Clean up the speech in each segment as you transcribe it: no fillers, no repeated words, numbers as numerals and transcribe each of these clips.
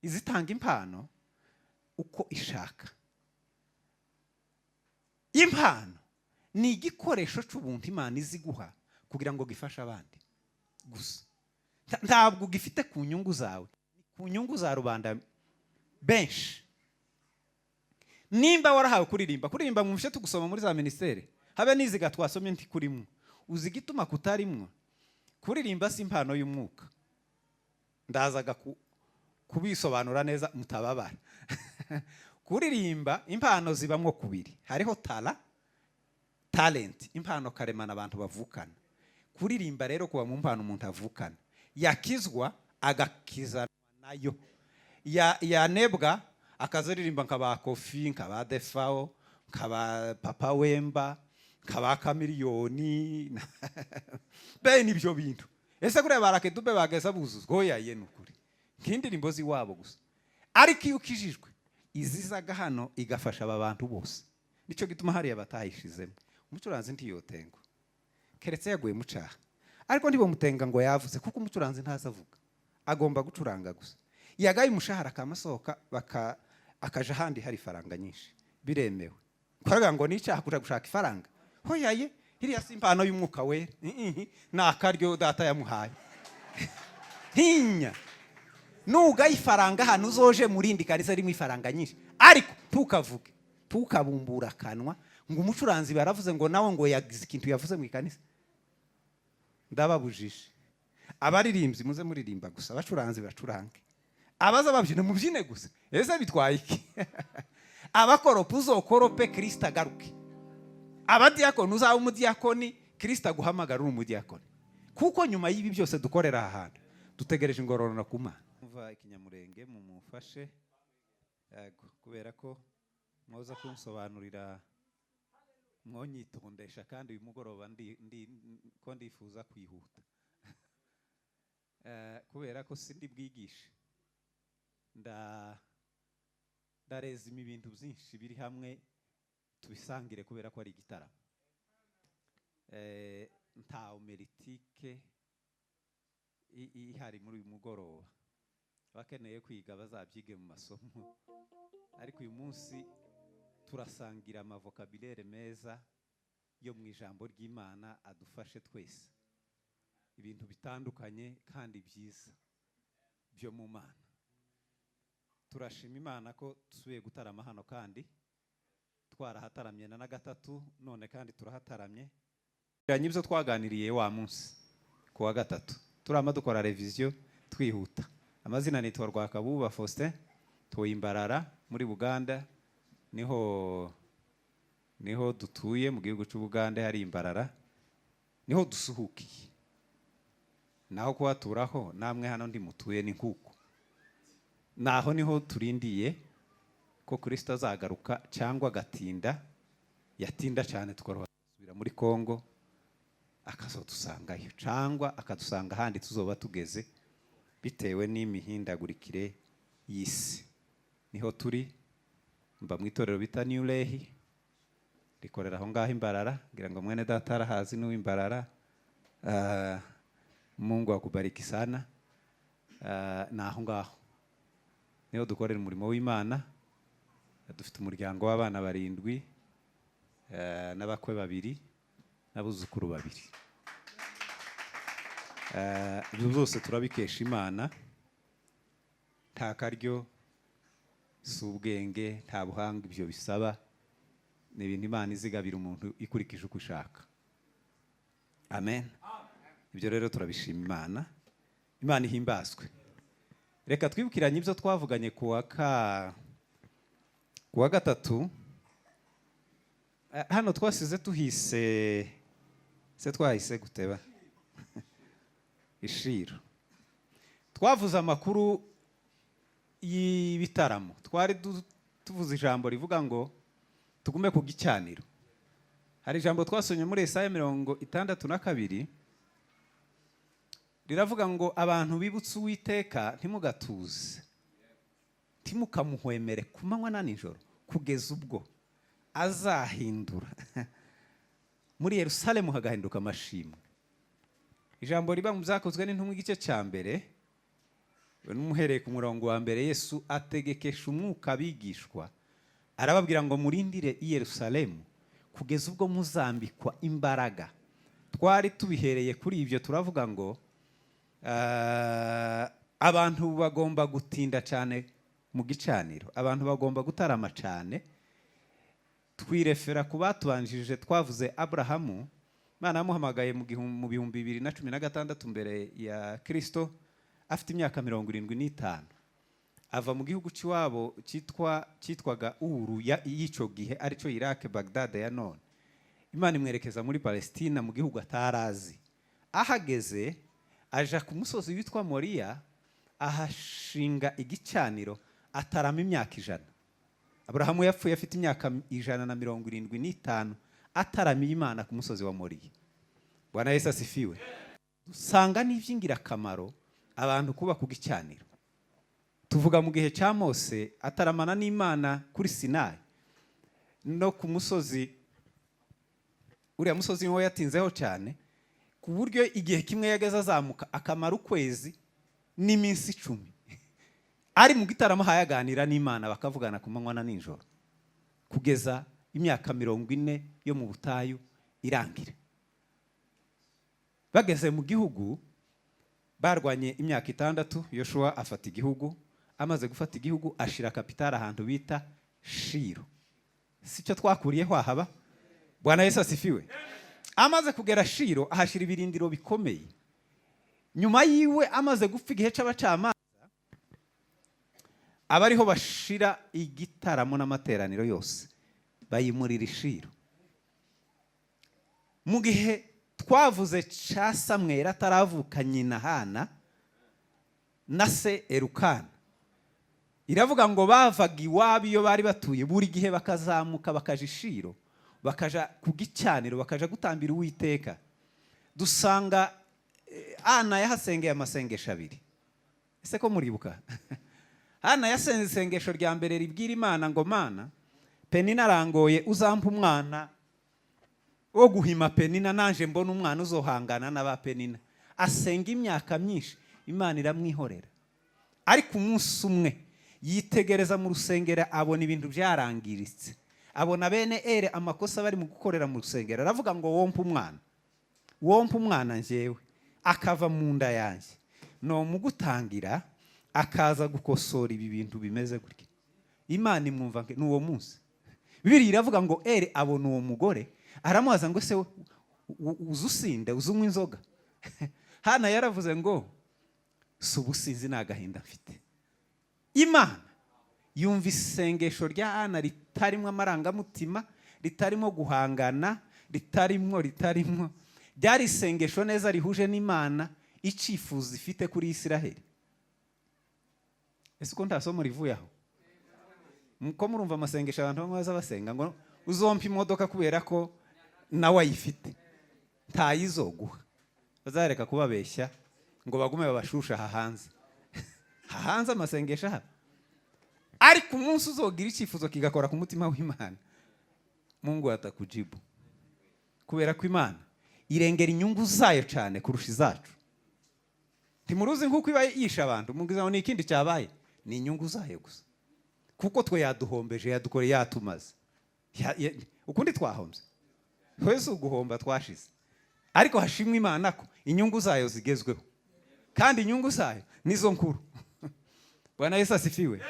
Izitanga impano uko ishaka. Impano ni igikoresho cy'ubuntu Imana izi guha kugira ngo gifashe abandi gusa. Ntabwo gifite ku nyungu zawe, ni ku nyungu za rubanda benshi. Nimba warahawe kuririmba, kuririmba mwumvishe tugusoma muri za minisiteri, habe n'iziga twasomye ntikurimwo. Uzi igituma kutarimwo? Kuririmba si impano y'umwuka. Ndazaga kubisobanura neza mutababara. Kuririmba, impano zibamwo kubiri: hariho talent, impano karemano abantu bavukana. Kuririmba rero kuba mu mpano umuntu avukana, yakizwa agakizanwa nayo, yanebwa akazaririmba nka ba Kofi, nka ba Defao, nka ba Papa Wemba, nka ba Chameleone, bene ibyo bintu. Ese kuriya ba Lucky Dube bageza buzuzwa? Oya ye, ni ukuri nk'indirimbo z'iwabo gusa. Ariko iyo ukijijwe, izizaga hano igafasha aba bantu bose. Nicyo gituma hariya batayishizemo. Umucuranzi ntiyotengwa keretse yaguye mu cyaha, ariko ntibamutenga ngo yavuze, kuko umucuranzi ntazi avuga, agomba gucuranga gusa. Yagaye umushahara akamasohoka baka akaja ahandi hari ifaranga nyinshi, biremewe. Kuvuga ngo ni icyaha kuja gushaka ifaranga? Hoyaye, iriya si impano y'Umwuka Wera, ni akaryo data yamuhaye. Ntinya nugaye ifaranga hano, uzoje mu rindi kanisa ririmo ifaranga nyinshi. Ariko ntukavuge, ntukabumbura akanwa ngo umucuranzi baravuze ngo nawe ngo yagize ikintu yavuze mu ikanisa. Ndababujije. Abaririmbyi muze muririmba gusa, abacuranzi bacurange, abaza babyina mubyine gusa. Ese bitwaye iki? Abakoropa uzokorope, Kirisita agaruke. Abadiyakoni, uzaba umudiyakoni, Kirisita aguhamagara uri umudiyakoni, kuko nyuma y'ibi byose dukorera aha hantu dutegereje ingororano ku Mana. Umva ikinyamurenge mumufashe. Yego, kubera ko mwoza kunsobanurira, mwonyitondesha, kandi uyu mugoroba ndi ko ndifuza kwihuta. Kubera ko sindi bwigishe, ndarezima ibintu byinshi biri hamwe tubisangire, kubera ko ari igitaramo. Nta homilétique ihari muri uyu mugoroba. Abakeneye kwiga bazabyige mu masomo, ariko uyu munsi turasangira amavocabulaire meza yo mu ijambo ry'Imana adufashe twese, ibintu bitandukanye kandi byiza byo mu Mana. Turashima Imana ko dusubiye gutarama hano, kandi twarahataramye na gatatu, none kandi turahataramye. Ibyo twaganiriye wa munsi ku wa gatatu, turama dukora révision twihuta. Amazina nitwa Rwakabuba Faustin, tuye Imbarara muri Buganda. Niho dutuye mu gihugu cy'Ubugande, hari Imbarara niho dusuhukiye. Naho kuhaturaho namwe hano ndi mutuye ni nkuko naho niho turindiye ko Kirisito azagaruka cyangwa agatinda. Yatinda cyane tukarusubira muri Kongo, akazodusangayo cyangwa akadusanga ahandi tuzoba tugeze, bitewe n'imihindagurikire y'isi. Niho turi. Mba mu itorero bita New Lehi, rikorera aho ngaho Imbarara. Ngira ngo mwene data arahazi n'uw'Imbarara. Mungu akubariki sana. Ni aho ngaho niho dukorera umurimo w'Imana. Dufite umuryango w'abana barindwi, n'abakwe babiri n'abuzukuru babiri. Ibyo byose turabikesha Imana. Nta karyo, si ubwenge, nta buhanga ibyo bisaba. Ni ibintu Imana izigabira umuntu ikurikije uko ishaka. Amen. Ibyo rero turabishima Imana. Imana ihimbazwe. Reka twibukiranye ibyo twavuganye ku wa gatatu. Hano twasize tuhise se twahise guteba ishiro. Twavuze amakuru y'ibitaramo. Twari tuvuze ijambo rivuga ngo tugume ku gicaniro. Hari ijambo twasomye muri Esaya 62, riravuga ngo abantu bibutse Uwiteka, ntimugatuze, ntimukamuhwemere ku manywa na nijoro, kugeza ubwo azahindura muri Yerusalemu hagahinduka amashimwe. Ijambo riba mu Byakozwe n'Intumwa igice cya mbere. N'umuhereye ku murongo wa mbere, Yesu ategekesha umwuka abigishwa, arababwira ngo: "Murindire i Yerusalemu kugeza ubwo muzambikwa imbaraga." Twari tubihereye kuri ibyo, turavuga ngo abantu bagomba gutinda cyane mu gicaniro, abantu bagomba gutarama cyane. Twirefera ku batubanjirije, twavuze Aburahamu. Imana yamuhamagaye mu 2016 mbere ya Kirisito, afite imyaka 75, ava mu gihugu cy'iwabo cyitwaga Uru y'icyo gihe, aricyo Iraq, Bagdad ya none. Imana imwerekeza muri Palestina, mu gihugu atarazi. Ahageze aja ku musozi witwa Moriya, ahashinga igicaniro, atarama imyaka 100. Aburahamu yapfuye afite imyaka 175, ataramiye Imana ku musozi wa Moriya. Bwana Yesu asifiwe. Dusanga n'iby'ingirakamaro abantu kuba ku gicaniro. Tuvuga mu gihe cya Mose ataramana n'Imana kuri Sinayi no ku musozi, uriya musozi niwo yatinzeho cyane, ku buryo igihe kimwe yageze azamuka akamara ukwezi n'iminsi 10 ari mu gitaramo, ahayaganira n'Imana, bakavugana ku manywa na nijoro, kugeza imyaka 40 yo mu butayu irangira. Bageze mu gihugu, barwanye imyaka 6, Yoshuwa afata igihugu. Amaze gufata igihugu, ashira capitale ahantu bita Shiro. Si cyo twakuriyeho ahaba? Bwana Yesu asifiwe. Amaze kugera Shiro, ahashyira ibirindiro bikomeye. Nyuma yiwe amaze gupfa, igihe cy'abacamanza, aba ariho bashira igitaramo n'amateraniro yose, bayimurira i Shiro. Mu gihe twavuze cya Samweri ataravuka, nyina Hana na se Erukana, iravuga ngo bavaga iwabo iyo bari batuye buri gihe, bakazamuka bakaja i Shiro, bakaja ku gicaniro, bakaja gutambira Uwiteka. Dusanga Ana yahasengeye amasengesho abiri. Ese ko muribuka? Hana yasenze isengesho rya mbere ribwira Imana ngo: "Mana, Penina arangoye, uzampa umwana wo guhima Penina, naje mbona umwana uzohangana n'aba Penina." Asenga imyaka myinshi, Imana iramwihorera. Ariko umunsi umwe yitegereza mu rusengero, abona ibintu byarangiritse, abona bene Ere amakosa bari mu gukorera mu rusengero, aravuga ngo: "Wompa umwana, wompa umwana njyewe akava mu nda yanjye, no mugutangira akaza gukosora ibi bintu bimeze gutya." Imana imwumva ni uwo munsi. Bibiri iravuga ngo Ere abona uwo mugore, aramubaza ngo: "Ese uzi usinde, uzi unywa inzoga?" Hana yaravuze ngo: "Si ubusinzi, ni agahinda mfite." Imana yumva isengesho rya Hana ritarimo amarangamutima, ritarimo guhangana, ritarimo, ryari isengesho neza rihuje n'Imana, icyifuzo ifite kuri Isiraheli. Ese uko nta somo rivuye aho? Ko murumva amasengesho abantu bamwe baza basenga ngo: "Uzompa imodoka kubera ko nawe ayifite." Ntayizoguha. Bazareka kubabeshya ngo bagume babashushe aha hanze, aha hanze amasengesho ahaba. Ariko umunsi uzogira icyifuzo kigakora ku mutima w'Imana, Mungu atakujibu, kubera ko Imana irengera inyungu zayo cyane kurusha izacu. Ntimuruzi nk'uko iba yishe abantu, mugize ngo ni ikindi cyabaye, ni inyungu zayo gusa, kuko twe yaduhombeje, yadukoreye, yatumaze. Ukundi twahombye, twese uguhomba twashize. Ariko hashimwe Imana ko inyungu zayo zigezweho, kandi inyungu zayo nizo nkuru. Bwana Yesu asifiwe.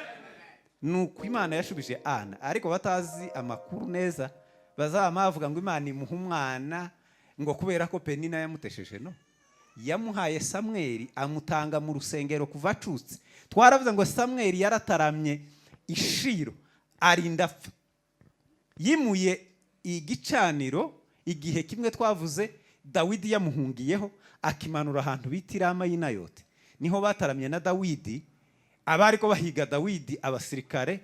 Ni uko Imana yashubije Ana. Ariko batazi amakuru neza bazaba bavuga ngo Imana imuha umwana ngo kubera ko Penina yamutesheje. No yamuhaye Samweri, amutanga mu rusengero kuva acutse. Twaravuze ngo Samweri yarataramye i Shiro arinda apfa. Yimuye igicaniro igihe kimwe twavuze Dawidi yamuhungiyeho, akimanura ahantu bita Irama y'Inayote, niho bataramye na Dawidi. Abari ko bahiga Dawidi, abasirikare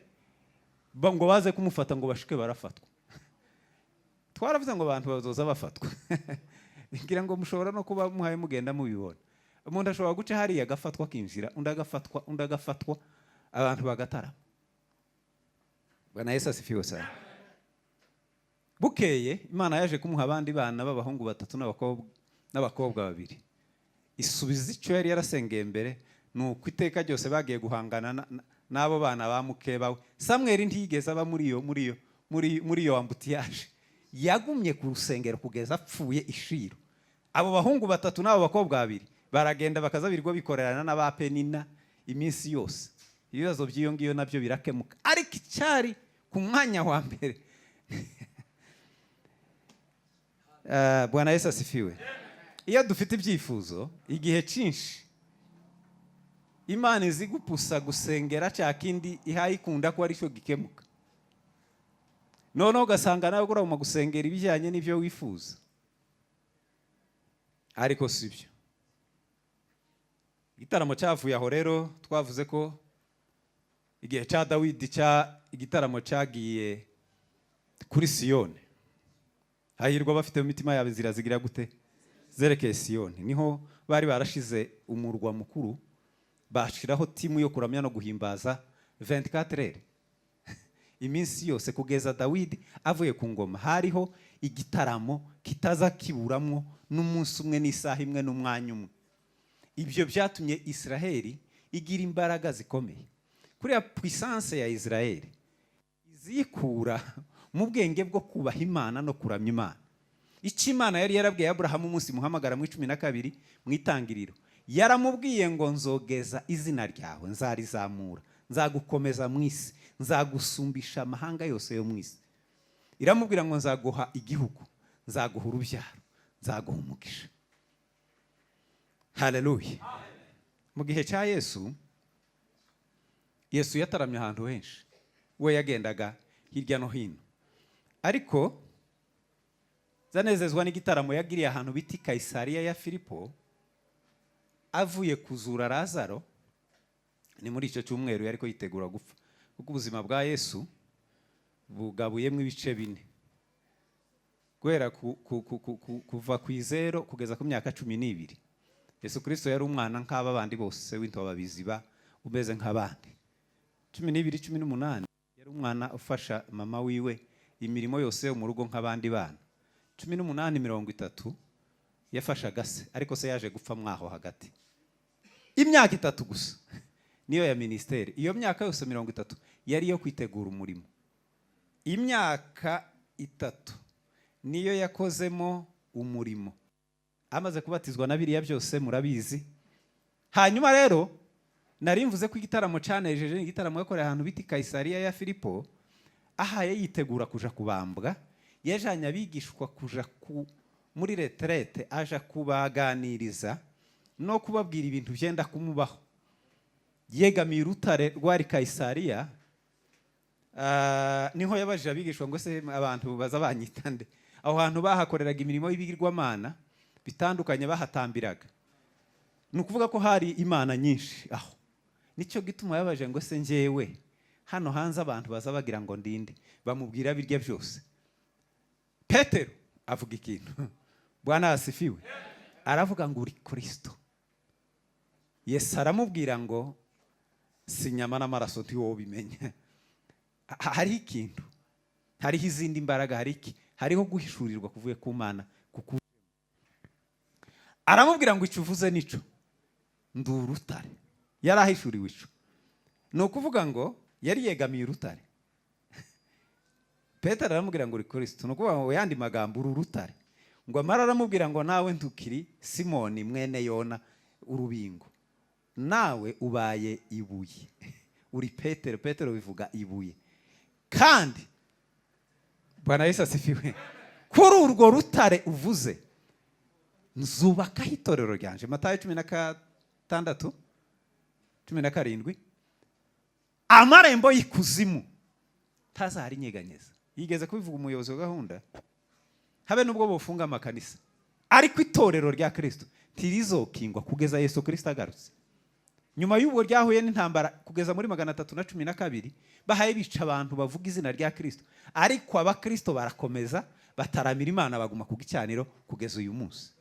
ngo baze kumufata, ngo bashike barafatwa. Twaravuze ngo abantu bazoza bafatwa. Ngira ngo mushobora no kuba muhaye mugenda mubibona, umuntu ashobora guca hariya agafatwa, akinjira, undi agafatwa, undi agafatwa, abantu bagatarama. Bwana Yesu asifiwe sana. Bukeye Imana yaje kumuha abandi bana b'abahungu batatu n'abakobwa babiri, isubiza icyo yari yarasengeye mbere. Ni uko iteka ryose bagiye guhangana n'abo bana ba mukeba we. Samweli ntiyigeze aba muri iyo embouteillage. Yagumye ku rusengero kugeza apfuye i Shilo. Abo bahungu batatu n'abo bakobwa babiri baragenda, bakaza birirwa bikorerana n'aba Penina iminsi yose. Ibibazo by'iyo ngiyo nabyo birakemuka, ariko icyari ku mwanya wa mbere. Bwana Yesu asifiwe. Iyo dufite ibyifuzo, igihe cyinshi Imana izi gupusa gusengera cya kindi ihaye ikunda ko aricyo gikemuka. Noneho ugasanga nawe uraguma gusengera ibijyanye n'ibyo wifuza, ariko si byo. Igitaramo cyavuye aho rero, twavuze ko igihe cya Dawidi cya igitaramo cyagiye kuri Siyoni. Hahirwa abafite mu mitima yabo inzira zigira gute? Zerekeye Siyoni. Niho bari barashize umurwa mukuru, bashiraho team yo kuramya no guhimbaza 24 heures, iminsi yose kugeza Dawidi avuye ku ngoma. Hariho igitaramo kitaza kiburamwo n'umunsi umwe n'isaha imwe n'umwanya umwe. Ibyo byatumye Israheli igira imbaraga zikomeye. Kuriya puissance ya Israheli izikura mu bwenge bwo kubaha Imana no kuramya Imana. Icyo Imana yari yarabwiye Aburahamu umunsi muhamagara mu 12 mu Itangiriro, yaramubwiye ngo: "Nzogeza izina ryawe, nzarizamura, nzagukomeza mu isi, nzagusumbisha amahanga yose yo mu isi." Iramubwira ngo: "Nzaguha igihugu, nzaguha urubyaro, nzaguha umugisha." Haleluya! Mu gihe cya Yesu, Yesu yataramye ahantu henshi, we yagendaga hirya no hino, ariko zanezezwa n'igitaramo yagiriye ahantu bita i Kayisariya ya Filipo, avuye kuzura Lazaro. Ni muri icyo cyumweru yari ko yitegura gupfa, kuko ubuzima bwa Yesu bugabuyemo ibice bine, guhera kuva ku izero kugeza ku myaka 12. Yesu Kirisito yari umwana nk'aba bandi bose w'intobabiziba, umeze nk'abandi. 12, 18, yari umwana ufasha mama wiwe imirimo yose yo mu rugo nk'abandi bana. 18, 30, yafashaga se, ariko se yaje gupfa mwaho hagati. Imyaka 3 gusa niyo ya ministry. Iyo myaka yose 30 yari iyo kwitegura umurimo. Imyaka 3 niyo yakozemo umurimo, amaze kubatizwa na biriya byose murabizi. Hanyuma rero nari mvuze ko igitaramo cyanejeje ni igitaramo yakoreye ahantu bita i Kayisariya ya Filipo, ahaye yitegura kuja kubambwa. Yajanye abigishwa kuja muri retraite, aja kubaganiriza no kubabwira ibintu byenda kumubaho. Yegamiye urutare rwari Kayisariya. Niho yabajije abigishwa ngo: "Se abantu baza banyita nde?" Aho hantu bahakoreraga imirimo y'ibigirwamana bitandukanye, bahatambiraga. Ni ukuvuga ko hari imana nyinshi aho. Nicyo gituma yabaje ngo: "Se njyewe hano hanze abantu baza bagira ngo ndinde?" Bamubwira birya byose. Petero avuga ikintu. Bwana asifiwe. Aravuga ngo: "Uri Kirisito." Yesu aramubwira ngo: "Si inyama n'amaraso, ntiwowe ubimenya." Hariho ikintu, hariho izindi mbaraga, hari iki? Hariho guhishurirwa kuvuye ku Mana. Kuko aramubwira ngo: "Icyo uvuze nico, ndi urutare." Yari ahishuriwe ico. Ni ukuvuga ngo yari yegamiye urutare. Petero aramubwira ngo: "Uri Kirisito." Ni ukuvuga ngo yandi magambo, uri urutare. Ngo amara aramubwira ngo: "Nawe ntukiri Simoni mwene Yona urubingo, nawe ubaye ibuye, uri Petero." Petero bivuga ibuye. Kandi Bwana Yesu asifiwe. Kuri urwo rutare uvuze nzubakaho itorero ryanje. Matayo 16, 17. Amarembo y'ikuzimu ntazarinyeganyeza. Yigeze kubivuga umuyobozi wa gahunda. Habe nubwo bofunga amakanisa, ariko itorero rya Kirisito ntirizokingwa kugeza Yesu Kirisito agarutse. Nyuma y'ubwo ryahuye n'intambara kugeza muri 312, bahaye bica abantu bavuga izina rya Kirisito, ariko abakirisito barakomeza bataramira Imana, baguma ku gicaniro kugeza uyu munsi.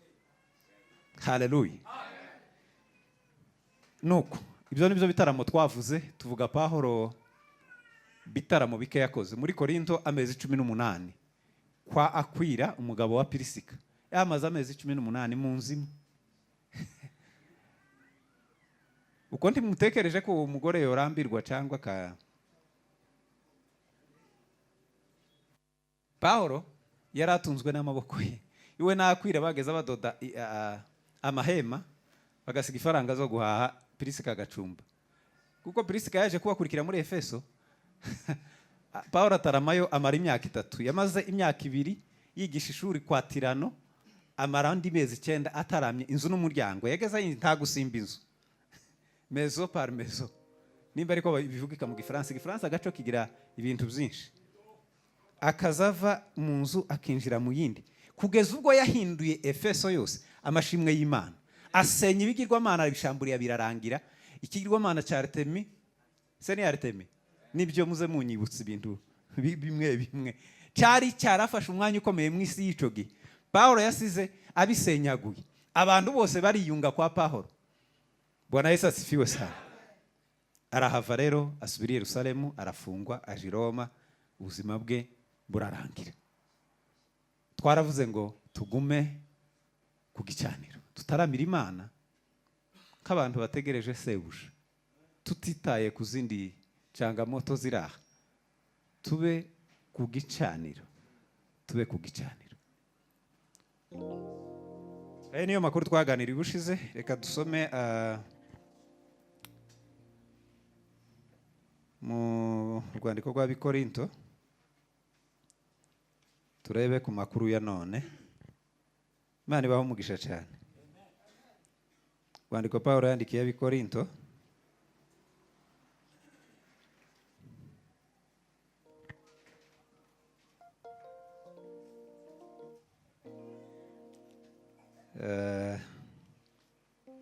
Haleluya! Nuko ibyo ni byo bitaramo twavuze. Tuvuga Pahoro bitaramo bike yakoze muri Korinto, amezi 18 kwa Akwira umugabo wa Pirisika. Yamaze amezi 18 mu nzu imwe. Uko ntimutekereje ko uwo mugore yorambirwa cyangwa ka Pawulo yari atunzwe n'amaboko ye. Iwe nakwira bageze badoda amahema, bagasiga ifaranga zo guhaha Pirisika agacumba, kuko Pirisika yaje kubakurikira muri Efeso. Pawulo ataramayo amara imyaka 3. Yamaze imyaka 2 yigisha ishuri kwa Tirano, amara andi mezi 9 ataramye inzu n'umuryango. Yageze aho nta gusimba inzu, maison par maison, nimba ariko bivugika mu Gifaransa. Igifaransa agaco kigira ibintu byinshi. Akazava mu nzu akinjira mu yindi, kugeza ubwo yahinduye Efeso yose amashimwe y'Imana, asenya ibigirwamana, arabishamburiye birarangira. Ikigirwamana cya Artemi, se ni Artemi, nibyo muze munyibutsa ibintu bimwe bimwe, cyari cyarafashe umwanya ukomeye mu isi y'ico gihe. Pawulo yasize abisenyaguye, abantu bose bariyunga kwa Pawulo. Bwana Yesu asifiwe sana. Arahava rero asubira i Yerusalemu, arafungwa, aja i Roma, ubuzima bwe burarangira. Twaravuze ngo tugume ku gicaniro, tutaramira Imana nk'abantu bategereje sebuja, tutitaye ku zindi changamoto ziraha. Tube ku gicaniro, tube ku gicaniro. Aya niyo makuru twaganiriye ubushize. Reka dusome mu rwandiko rw'Abikorinto, turebe ku makuru ya none. Imana ibahe umugisha cyane. Rwandiko Pawulo yandikiye Abikorinto,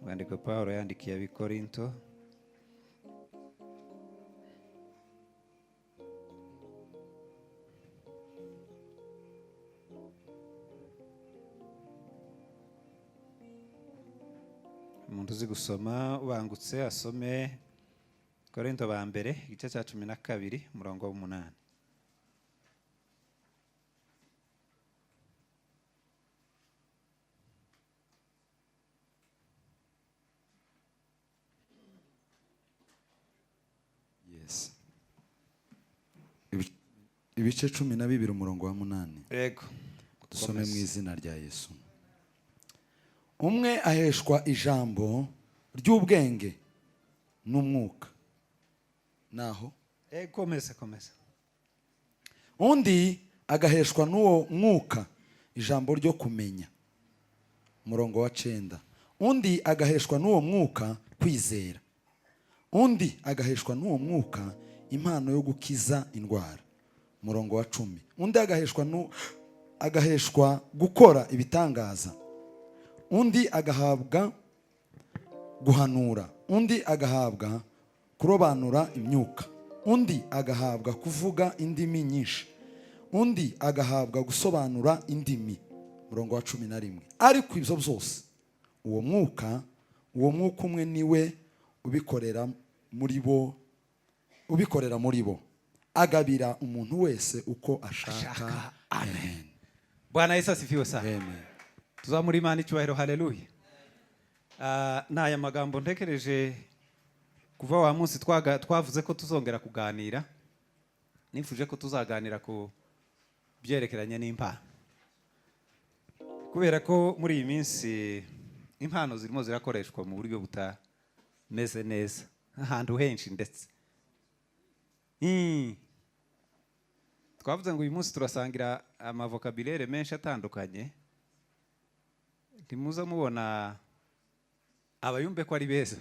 rwandiko Pawulo yandikiye Abikorinto umuntu uzi gusoma ubangutse asome Korinto ba mbere igice cya 12 umurongo wa 8. Yes. Ibice 12 umurongo wa 8. Yego. Dusome mu izina rya Yesu. Umwe aheshwa ijambo ry'ubwenge n'umwuka, naho Komeza komeza. Undi agaheshwa n'uwo mwuka ijambo ryo kumenya, umurongo wa 9. Undi agaheshwa n'uwo mwuka kwizera, undi agaheshwa n'uwo mwuka impano yo gukiza indwara, umurongo wa 10. Undi agaheshwa gukora ibitangaza, undi agahabwa guhanura, undi agahabwa kurobanura imyuka, undi agahabwa kuvuga indimi nyinshi, undi agahabwa gusobanura indimi, umurongo wa 11. Ariko ibyo byose uwo mwuka umwe niwe ubikorera muri bo, agabira umuntu wese uko ashaka. Amen. Bwana Yesu asifiwe sana. Amen. Tuzamura Imana icyubahiro, haleluya. N'aya magambo ntekereje kuva wa munsi twavuze ko tuzongera kuganira, nifuje ko tuzaganira ku byerekeranye n'impano, kubera ko muri iyi minsi impano zirimo zirakoreshwa mu buryo butameze neza ahantu henshi. Ndetse twavuze ngo uyu munsi turasangira amavokabulere menshi atandukanye. Ntimuza mubona abayumbe ko ari beza,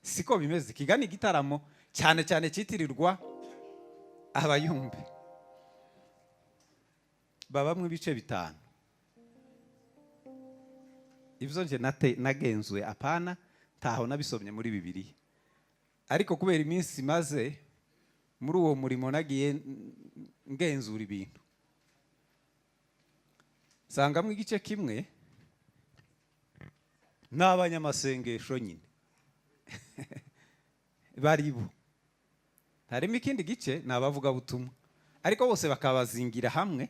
siko bimeze. Kigana igitaramo cyane cyane cyitirirwa abayumbe, babamwe ibice 5. Ibyo nje nagenzuye, apana ntaho nabisomye muri Bibiliya, ariko kubera iminsi maze muri uwo murimo nagiye ngenzura ibintu, sangamo igice kimwe n'abanyamasengesho nyine baribo, harimo ikindi gice n'abavuga butumwa, ariko bose bakabazingira hamwe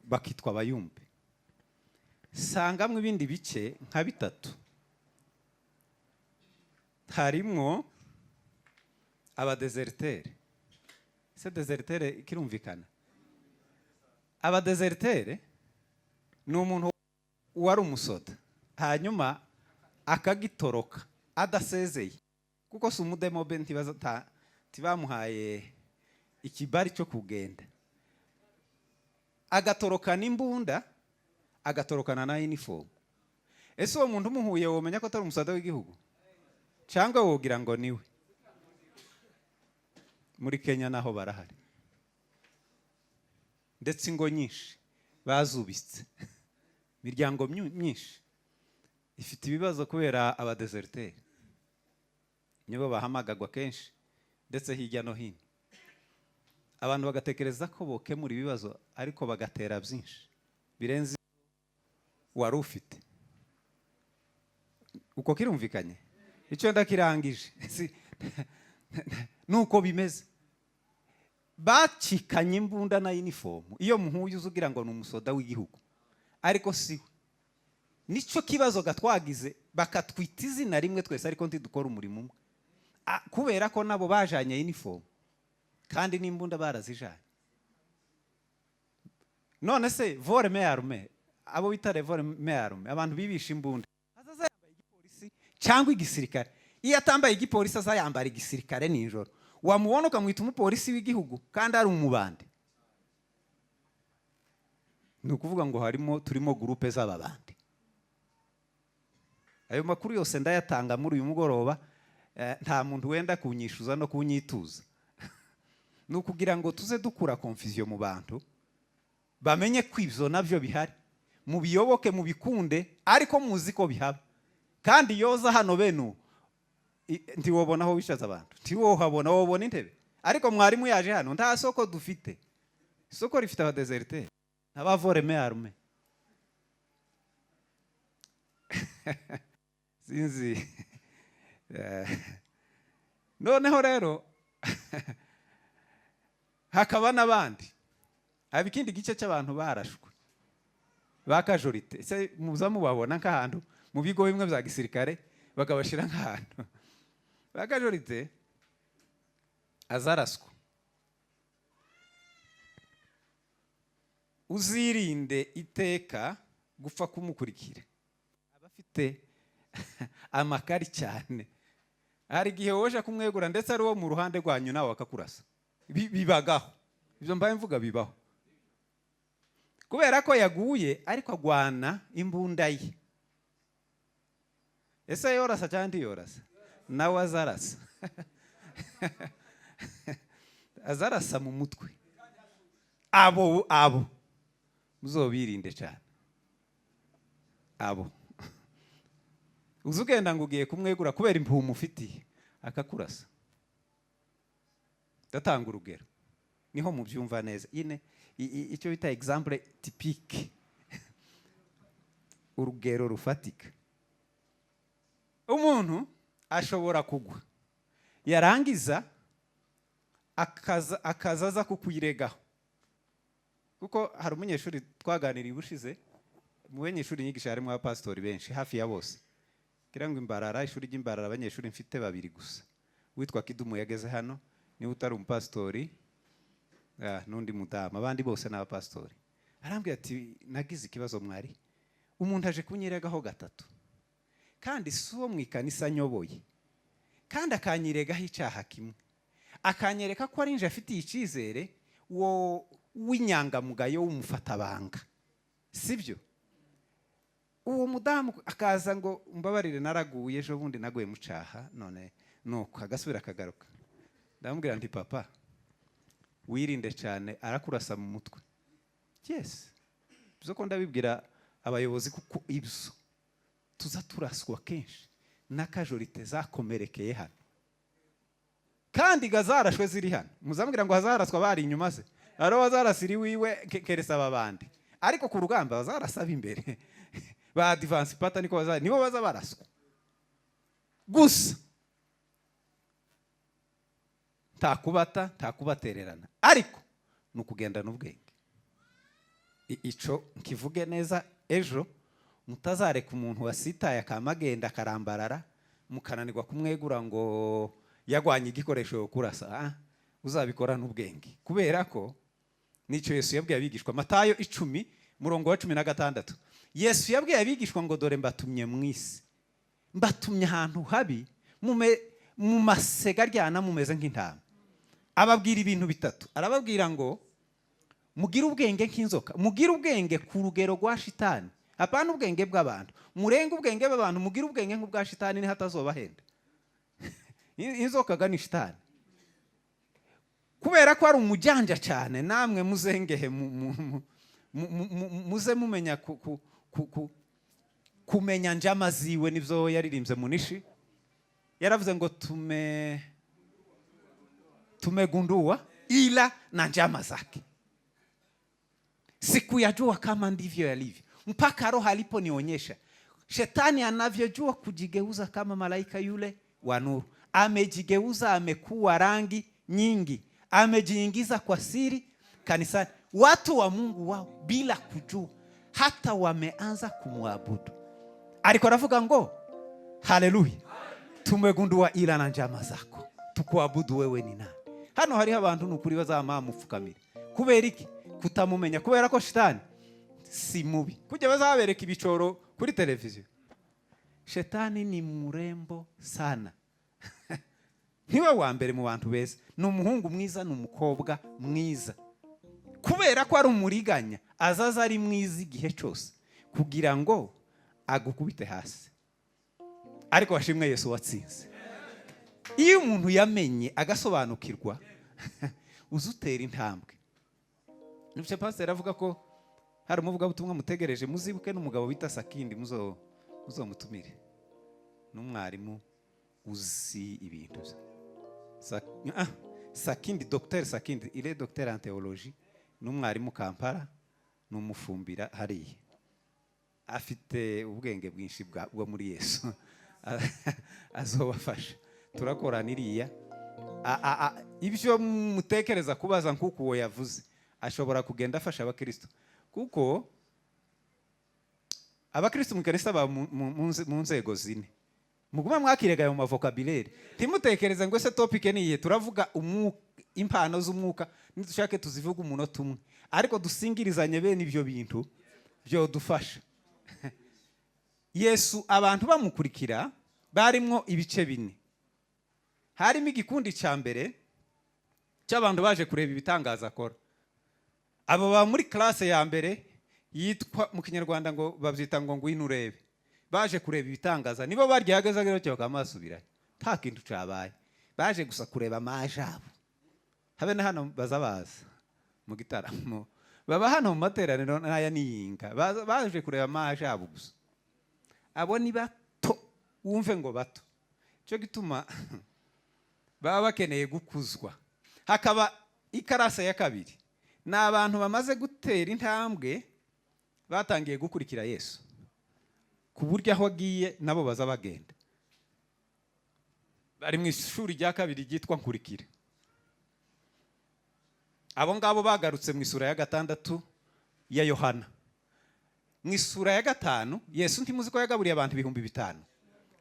bakitwa abayumbe. Sangamo ibindi bice nka 3 Harimwo abadéserteurs. Se déserteur kirumvikana? Abadéserteurs ni umuntu wari umusoda, hanyuma akagitoroka adasezeye, kuko si umudemobe, ntibamuhaye ikibari cyo kugenda, agatorokana imbunda, agatorokana na uniform. Ese uwo muntu umuhuye womenya ko atari umusoda w'igihugu, cyangwa wogira ngo niwe? Muri Kenya naho barahari, ndetse ingo nyinshi bazubitse, imiryango myinshi ifite ibibazo kubera abadéserteurs. Nibo bahamagagwa kenshi, ndetse hirya no hino abantu bagatekereza ko bokemura ibibazo, ariko bagatera byinshi birenze wari ufite. Uko kirumvikanye? Icyo ndakirangije. Nuko bimeze, bacikanye imbunda na uniform. Iyo muhuye uza ugira ngo ni umusoda w'igihugu, ariko si we. Nicyo kibazo gatwagize, bakatwita izina rimwe twese, ariko ntidukora umurimo umwe. Kubera ko nabo bajanye uniform kandi n'imbunda barazijanye. None se vol main armée, abo bita vol main armée, abantu bibisha imbunda, azaza yambaye igipolisi cyangwa igisirikare? Iyo atambaye igipolisi, aza yambara igisirikare nijoro, wamubona ukamwita umupolisi w'igihugu kandi ari umubande. Ni ukuvuga ngo harimo, turimo groupe z'ababandi. Ayo makuru yose ndayatanga muri uyu mugoroba, nta muntu wenda kunyishuza no kunyituza. Ni ukugira ngo tuze dukura confusion mu bantu, bamenye ko ibyo nabyo bihari, mubiyoboke, mubikunde, ariko muzi ko bihaba. Kandi yoza hano bene ubu ntiwobona aho wicaza abantu, ntiwohabona, wobona intebe. Ariko mwarimu yaje hano, nta soko dufite. Isoko rifite abadéserteurs n'aba vol main armée. Sinzi. Noneho rero hakaba n'abandi, haba ikindi gice cy'abantu barashwe ba casualty. Ese muza mubabona nk'ahantu mu bigo bimwe bya gisirikare, bakabashyira nk'ahantu ba casualty, azaraswa? Uzirinde iteka gupfa kumukurikira, aba afite amakari cyane. Hari igihe woje kumwegura, ndetse ari uwo mu ruhande rwanyu, nawe bakakurasa. Bibagaho ibyo mbaye mvuga, bibaho, kubera ko yaguye ariko agwana imbunda ye. Ese yorasa cyangwa ntiyorasa? Nawe azarasa, azarasa mu mutwe. Abo muzobirinde cyane. Abo uzi ugenda ngo ugiye kumwegura kubera impumu ufitiye, akakurasa. Ndatanga urugero niho mubyumva neza nyine, icyo bita exemple typique, urugero rufatika. Umuntu ashobora kugwa, yarangiza akaza aza kukwiregaho. Kuko hari umunyeshuri twaganiriye ubushize, mu banyeshuri nyigisha harimo abapasitori benshi, hafi ya bose. Kugira ngo Imbarara, ishuri ry'Imbarara, abanyeshuri mfite babiri gusa, witwa Kidumu yageze hano, niba utari umupasitori, n'undi mudamu, abandi bose ni abapasitori. Arambwira ati: "Nagize ikibazo mwari, umuntu aje kunyiregaho gatatu, kandi si uwo mu ikanisa nyoboye, kandi akanyiregaho icyaha kimwe, akanyereka ko ari nje afitiye icyizere, wo w'inyangamugayo, w'umufatabanga, sibyo?" Uwo mudamu akaza ngo: "Mbabarire, naraguye ejo bundi, naguye mu cyaha." None nuko agasubira akagaruka. Ndamubwira nti: "Papa, wirinde cyane, arakurasa mu mutwe." Yes, byo ko ndabibwira abayobozi, kuko ibyo tuza turaswa kenshi na casualty zakomerekeye hano, kandi gazarashwe ziri hano. Muzambwira ngo hazaraswa bari inyuma se? Hari bazarasira iwiwe keresa aba bandi, ariko ku rugamba bazarasaba imbere, ba advance party niko baza, nibo baza baraswa gusa. Nta kubata, nta kubatererana, ariko ni ukugendana ubwenge. Ico nkivuge neza, ejo mutazareka umuntu wasitaye akamagenda akarambarara. Mukananirwa kumwegura ngo yagwanye igikoresho yo kurasa. Uzabikora n'ubwenge, kubera ko nicyo Yesu yabwiye abigishwa. Matayo 10, murongo wa 16, Yesu yabwiye abigishwa ngo: "Dore mbatumye mu isi, mbatumye ahantu habi, mu masega aryana, mumeze nk'intama." Ababwira ibintu bitatu. Arababwira ngo mugire ubwenge nk'inzoka, mugire ubwenge ku rugero rwa shitani, apana ubwenge bw'abantu, murenge ubwenge bw'abantu, mugire ubwenge nk'ubwa shitani, niho atazobahenda. Inzoka ga ni shitani, kubera ko ari umujyanja cyane. Namwe muzengehe, muze mumenya kumenya njama ziwe. Nibyo yaririmbye munishi, yaravuze ngo tumegundua ila na njama zake, sikuyajua kama ndivyo yalivyo mpaka Roho aliponionyesha shetani anavyojua kujigeuza kama malaika yule wa nuru. Amejigeuza, amekuwa rangi nyingi, amejiingiza kwa siri kanisani, watu wa Mungu wao bila kujua, hata wameanza kumwabudu." Ariko aravuga ngo haleluya, tumegundua ila na njama zako, tukuabudu wewe ni nani? Hano hariho abantu nukuri bazama mupfukamira. Kubera iki? Kutamumenya. Kubera ko shitani si mubi kujya bazabereka ibicoro kuri televiziyo. Shetani ni murembo sana, ntiwe wa mbere mu bantu beza, ni umuhungu mwiza, ni umukobwa mwiza. Kubera ko ari umuriganya, azaza ari mwiza igihe cyose kugira ngo agukubite hasi. Ariko washimwe Yesu watsinze. Iyo umuntu yamenye agasobanukirwa, uzutera intambwe. Nibyo pasiteri avuga ko hari umuvugabutumwa mutegereje. Muzibuke n'umugabo bita Sakindi, muzomutumire, n'umwarimu uzi ibintu bye. Sakindi, Dr Sakindi, il est docteur en théologie, n'umwarimu Kampala, n'umufumbira hariya, afite ubwenge bwinshi bwo muri Yesu, azobafasha. Turakorana iriya. Ibyo mutekereza kubaza, nk'uko uwo yavuze, ashobora kugenda afasha abakristo, kuko abakristo mu ikanisa baba mu nzego zine. Mugume mwakirega ayo ma vocabulaire, ntimutekereze ngo ese topic ni iyihe. Turavuga impano z'umwuka, nidushake tuzivuga umunota umwe, ariko dusingirizanye bene ibyo bintu byodufasha. Yesu abantu bamukurikira barimwo ibice bine. Harimo igikundi cya mbere cy'abantu baje kureba ibitangaza akora. Abo baba muri classe ya mbere, yitwa mu Kinyarwanda ngo babyita ngo ngwino urebe. Baje kureba ibitangaza, nibo baryahagaze batyo bakamasubirayo nta kintu cyabaye, baje gusa kureba amajabo. Habe na hano baza baza mu gitaramo, baba hano mu materaniro n'aya niyinga, baje kureba amajabo gusa. Abo ni bato, wumve ngo bato, cyo gituma baba bakeneye gukuzwa. Hakaba i classe ya kabiri, ni abantu bamaze gutera intambwe, batangiye gukurikira Yesu ku buryo aho agiye nabo baza bagenda. Bari mu ishuri rya kabiri ryitwa nkurikira. Abo ngabo bagarutse mu isura ya 6 ya Yohana. Mu isura ya 5, Yesu ntimuzi ko yagaburiye abantu 5000?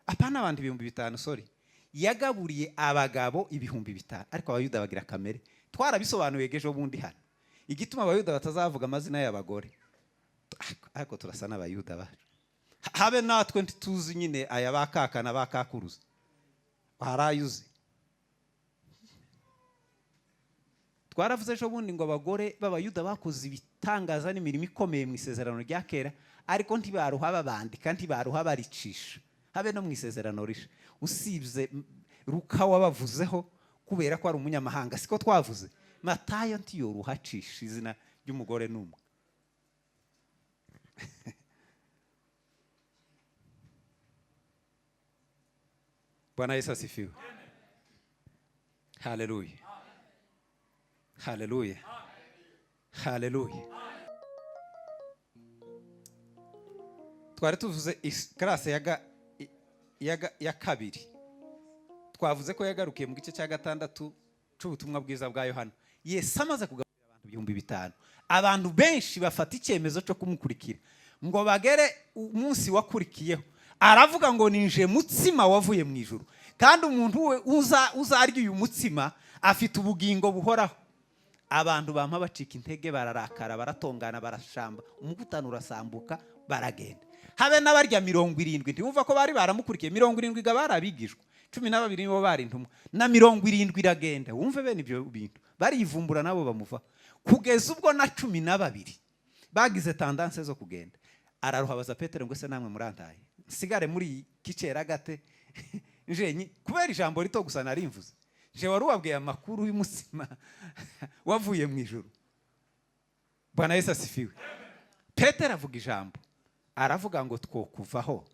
Apana abantu 5000, sorry, yagaburiye abagabo 5000. Ariko Abayuda bagira kamere, twarabisobanuye ejo bundi hano, igituma Abayuda batazavuga amazina y'abagore. Ariko turasa n'Abayuda bacu, habe natwe ntituzi nyine aya bakaka na bakakuruza warayuzi. Twaravuze ejo bundi ngo abagore b'Abayuda bakoze ibitangaza n'imirimo ikomeye mu Isezerano rya Kera, ariko ntibaruha babandika, ntibaruha baricisha, habe no mu Isezerano Risha, usibye Luka wabavuzeho kubera ko ari umunyamahanga. Siko twavuze? Matayo ntiyoruha acisha izina ry'umugore n'umwe. Bwana Yesu asifiwe! Haleluya, haleluya, haleluya! Twari tuvuze classe ya kabiri, twavuze ko yagarukiye mu gice cya 6 c'ubutumwa bwiza bwa Yohana. Yesu amaze kugaburira abantu 5000, abantu benshi bafata icyemezo cyo kumukurikira, ngo bagere umunsi wakurikiyeho. Aravuga ngo: "Nije mutsima wavuye mu ijuru, kandi umuntu we uzarya uyu mutsima afite ubugingo buhoraho." Abantu bampa bacika intege, bararakara, baratongana, barashamba, umukutano urasambuka, baragenda. Habe n'abarya 70, ntiwumva ko bari baramukurikiye? 70 ga bari abigishwa, 12 nibo bari intumwa, na 70 iragenda. Wumve bene ibyo bintu, barivumbura nabo bamuva, kugeza ubwo na 12 bagize tendance zo kugenda. Araruha, abaza Petero ngo: "Ese namwe murantaye, nsigare muri kiceragate njenyi kubera ijambo rito gusa narimvuze? Je wari ubabwiye amakuru y'umutsima wavuye mu ijuru?" Bwana Yesu asifiwe. Petero avuga ijambo, aravuga ngo: "Twokuvaho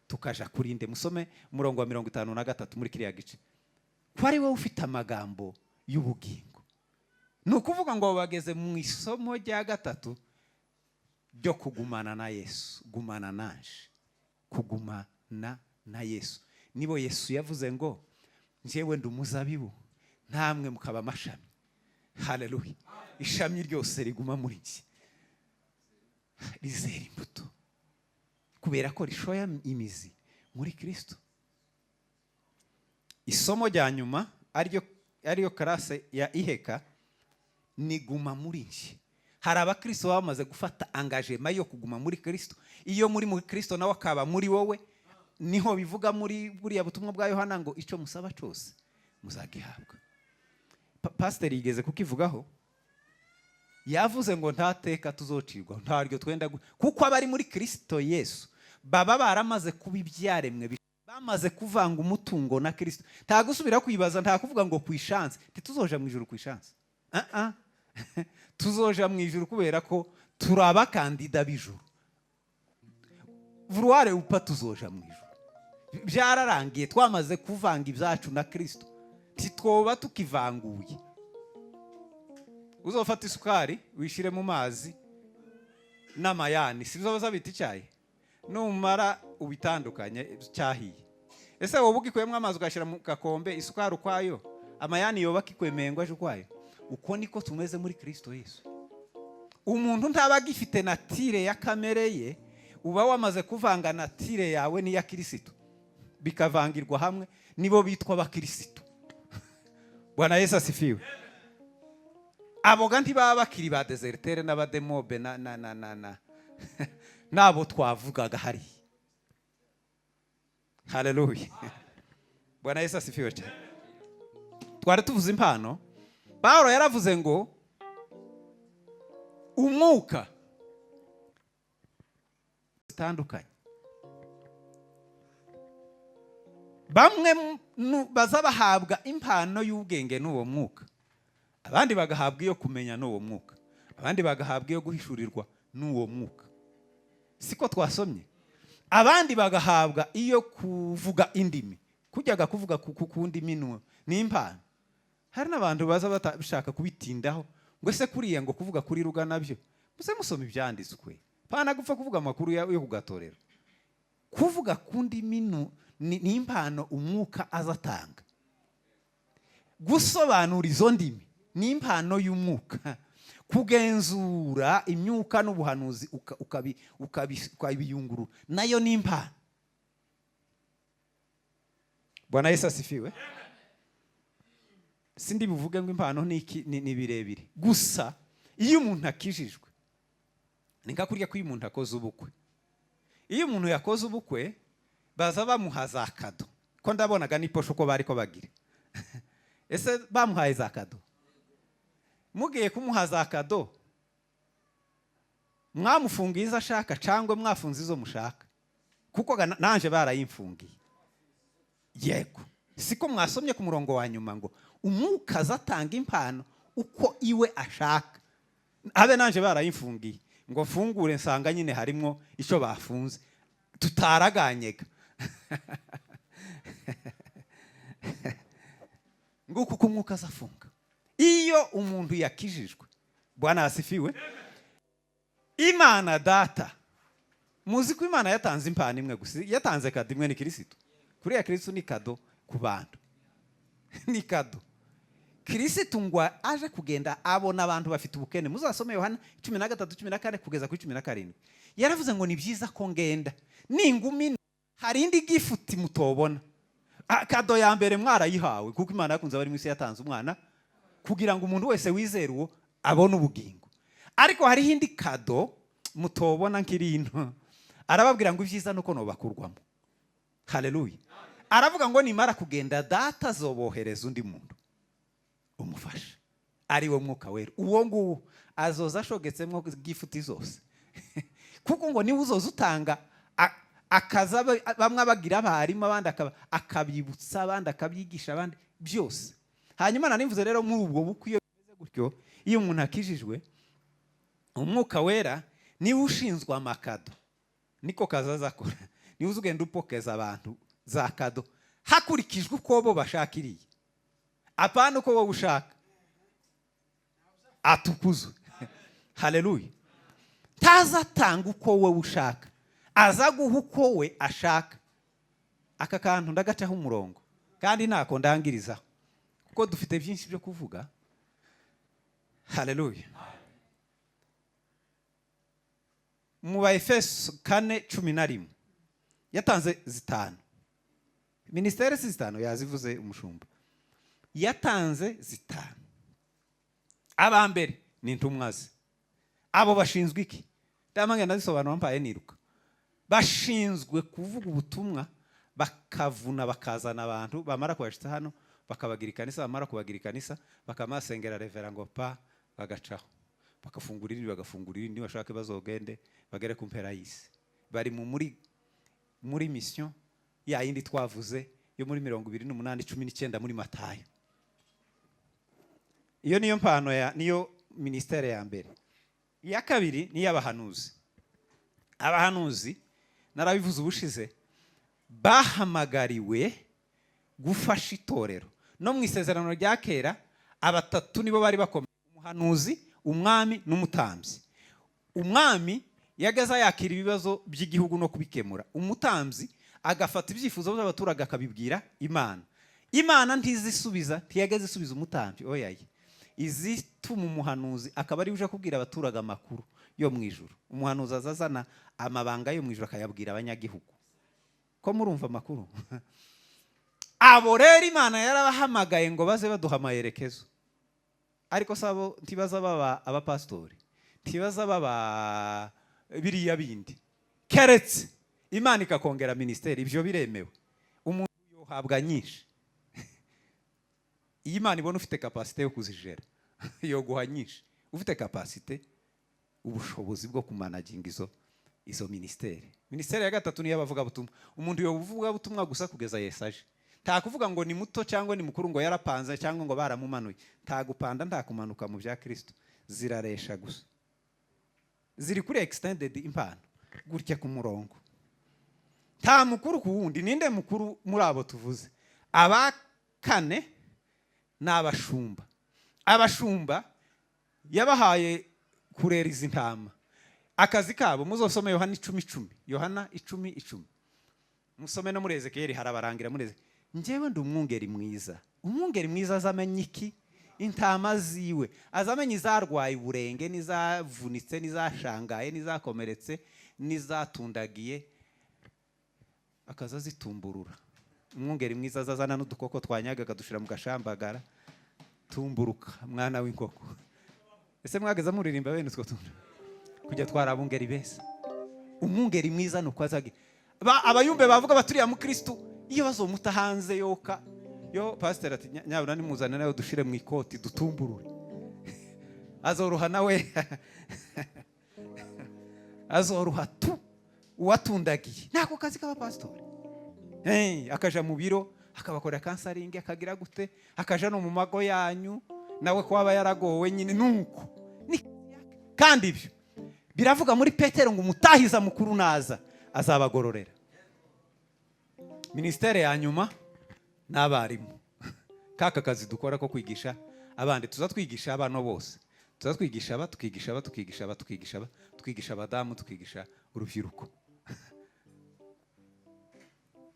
tukaja kurinde?" Musome umurongo wa 53 muri kiriya gice. "Ko ari wowe ufite amagambo y'ubugingo." Ni ukuvuga ngo bageze mu isomo rya gatatu ryo kugumana na Yesu. Gumana nanje, kugumana na Yesu. Nibo Yesu yavuze ngo: "Njyewe ndi umuzabibu, namwe mukaba amashami." Haleluya! Ishami ryose riguma muri njye rizera imbuto, kubera ko rishoya imizi muri Kirisito. Isomo rya nyuma, ariyo classe ya iheka, ni guma muri njye. Hari abakristo baba bamaze gufata engagement yo kuguma muri Kirisito. Iyo muri muri Kirisito, nawe akaba muri wowe, niho bivuga muri buriya butumwa bwa Yohana ngo: "Icyo musaba cyose muzagihabwa." Pasiteri yigeze kukivugaho, yavuze ngo nta teka tuzocirwa, ntaryo twenda kuko abari muri Kirisito Yesu baba baramaze kuba ibyaremwe, bamaze kuvanga umutungo na Kirisito. Nta gusubira kwibaza, nta kuvuga ngo ku ishansi. Ntituzoja mu ijuru ku ishansi. Ah, ah. Tuzoja mu ijuru kubera ko turi abakandida b'ijuru. Vouloir ou pas, tuzoja mu ijuru. Byararangiye, twamaze kuvanga ibyacu na Kirisito, ntitwoba tukivanguye. Uzofata isukari wishyire mu mazi n'amayani, si byo baza bita icyayi? Numara ubitandukanye, cyahiye. Ese wowe ugikuyemo amazi ugashyira mu gakombe, isukari ukwayo, amayani yoba akikwemeye ngo aje ukwayo? Uko niko tumeze muri Kirisito Yesu. Umuntu ntaba agifite nature ya kamere ye. Uba wamaze kuvanga nature yawe n'iya Kirisito, bikavangirwa hamwe. Nibo bitwa abakirisitu. Bwana Yesu asifiwe. Aboga ntibaba bakiri ba déserteurs n'abademobe na na na na na nabo twavugaga hariya. Haleluya! Bwana Yesu asifiwe cyane. Twari tuvuze impano. Pawulo yaravuze ngo umwuka zitandukanye, bamwe baza bahabwa impano y'ubwenge n'uwo mwuka, abandi bagahabwa iyo kumenya n'uwo mwuka, abandi bagahabwa iyo guhishurirwa n'uwo mwuka. Siko twasomye? Abandi bagahabwa iyo kuvuga indimi. Kujyaga kuvuga ku ndimi ni impano. Hari n'abantu baza bashaka kubitindaho ngo: "Ese kuriya ngo kuvuga kuri ruga nabyo?" Muze musoma ibyanditswe, pana gupfa kuvuga amakuru yo kugatorera. Kuvuga ku ndimi ni impano umwuka aza atanga. Gusobanura izo ndimi ni impano y'umwuka. Kugenzura imyuka n'ubuhanuzi, ukabiyungurura, nayo ni impano. Bwana Yesu asifiwe. Sindi buvuge ngo impano ni iki, ni birebire. Gusa iyo umuntu akijijwe, ni nka kurya ko iyo umuntu akoze ubukwe. Iyo umuntu yakoze ubukwe, baza bamuha za cadeaux. Ko ndabonaga n'iposho uko bari ko bagira, ese bamuhaye za cadeaux? Mugiye kumuha za cadeaux, mwamufungiye izo ashaka cyangwa mwafunze izo mushaka? Kuko nanje barayimfungiye. Yego, siko mwasomye ku murongo wa nyuma ngo umwuka aza atanga impano uko iwe ashaka? Abe nanje barayimfungiye, ngo mfungure nsanga nyine harimwo icyo bafunze tutaraganyega. Nguko uko umwuka aza afunga iyo umuntu yakijijwe. Bwana asifiwe. Imana Data, muzi ko Imana yatanze impano imwe gusa, yatanze cadeau imwe, ni Kirisitu. Kuriya Kirisitu ni cadeau ku bantu, ni cadeau. Kirisitu ngo aje kugenda, abona abantu bafite ubukene. Muzasome Yohana 13, 14 kugeza kuri 17. Yaravuze ngo: "Ni byiza ko ngenda, ninguma ino." Hari indi gift mutobona. Cadeau ya mbere mwarayihawe, kuko Imana yakunze abari mu isi, yatanze umwana kugira ngo umuntu wese wizera uwo abone ubugingo. Ariko hariho indi cadeau mutobona nk'iri ino. Arababwira ngo ibyiza nuko nobakurwamo. Haleluya! Aravuga ngo nimara kugenda, Data azobohereza undi muntu umufasha, ari we Mwuka Wera. Uwo nguwo azoza ashogetsemo gift zose, kuko ngo niwe uzoza utanga akaza bamwe abagira abarimu, abandi akabibutsa, abandi akabyigisha, abandi byose. Hanyuma nanivuze rero, muri ubwo bukwe iyo bimeze gutyo, iyo umuntu akijijwe, Umwuka Wera niwe ushinzwe amacadeau. Niko kaza akora, niwe uza ugenda upokeza abantu za cadeau hakurikijwe uko bo bashaka iriya, apana uko wowe ushaka. Atukuzwe! Haleluya! Ntazatanga uko wowe ushaka, aza guha uko we ashaka. Aka kantu ndagacaho umurongo kandi ntako ndangirizaho, kuko dufite byinshi byo kuvuga. Haleluya! Mu Baefeso 4:11, yatanze zitanu ministère. Si zitanu yazivuze umushumba? Yatanze zitanu. Aba mbere ni intumwa ze. Abo bashinzwe iki? Ndamanga ndazisobanura mpaye niruka. Bashinzwe kuvuga ubutumwa, bakavuna, bakazana abantu, bamara kubashitsa hano bakabagira ikanisa, bamara kubagira ikanisa bakamasengera revera ngo pa, bagacaho bagafungura irindi, bagafungura irindi, bashake bazogende bagere ku mpera y'isi. Bari mu muri mission ya yindi twavuze yo muri 28:19 muri Matayo. Iyo niyo mpano ya, niyo ministère ya mbere. Iya kabiri ni iy'abahanuzi. Abahanuzi, narabivuze ubushize, bahamagariwe gufasha itorero. No mu Isezerano rya Kera abatatu nibo bari bakomeye: umuhanuzi, umwami n'umutambyi. Umwami yageze yakira ibibazo by'igihugu no kubikemura, umutambyi agafata ibyifuzo by'abaturage akabibwira Imana. Imana ntizisubiza, ntiyageze isubiza umutambyi, oyaye, izituma umuhanuzi akaba ariwe uje kubwira abaturage amakuru yo mu ijuru. Umuhanuzi aza azana amabanga yo mu ijuru akayabwira abanyagihugu. Ko murumva amakuru? Abo rero Imana yarabahamagaye ngo baze baduha amayerekezo. Ariko si abo, ntibaza baba abapasitori, ntibaza baba biriya bindi, keretse Imana ikakongera ministère. Ibyo biremewe, umuntu yohabwa nyinshi. Iyo Imana ibona ufite capacité yo kuzijera, yoguha nyinshi. Ufite capacité, ubushobozi bwo kumanaginga izo ministère. Ministère ya gatatu niyo abavugabutumwa. Umuntu yobuvugabutumwa gusa kugeza Yesu aje. Nta kuvuga ngo ni muto cyangwa ni mukuru, ngo yarapanze cyangwa ngo baramumanuye. Nta gupanda, nta kumanuka mu bya Kirisito. Ziraresha gusa, ziri kuri extended impano gutya ku murongo, nta mukuru ku wundi. Ninde mukuru muri abo tuvuze? Aba kane ni abashumba. Abashumba yabahaye kurera izi ntama. Akazi kabo, muzosome Yohana 10:10, Yohana 10:10, musome no muri Ezekiyeli harabarangira. Muri Ezekiyeli, njyewe ndi umwungeri mwiza. Umwungeri mwiza azamenya iki? Intama ziwe. Azamenya izarwaye uburenge, n'izavunitse, n'izashangaye, n'izakomeretse, n'izatundagiye, akaza azitumburura. Umwungeri mwiza azazana n'udukoko twanyaga akadushira mu gashambagara: "Tumburuka, mwana w'inkoko." Ese mwageze muririmba bene utwo tuntu kujya twarabungeri beza? Umwungeri mwiza ni uko azaga abayumbe bavuga baturiya mukristu iyo bazomuta hanze yoka yo. Pasiteri ati: "Nyabuna nimuzane nawe dushire mu ikoti dutumburure." Azoroha nawe, azoroha tu uwatundagiye. Nako kazi k'abapasitori. Hey, akaja mu biro akabakorera counseling, akagira gute, akaja no mu mago yanyu nawe ko aba yaragowe nyine. Nuko kandi ibyo biravuga muri Petero ngo umutahiza mukuru naza azabagororera. Ministère ya nyuma ni abarimu. Kaka kazi dukora ko kwigisha abandi, tuza twigisha abana bose, tuza twigisha aba, tukigisha aba, tukigisha aba, tukigisha aba, tukigisha abadamu, tukigisha urubyiruko.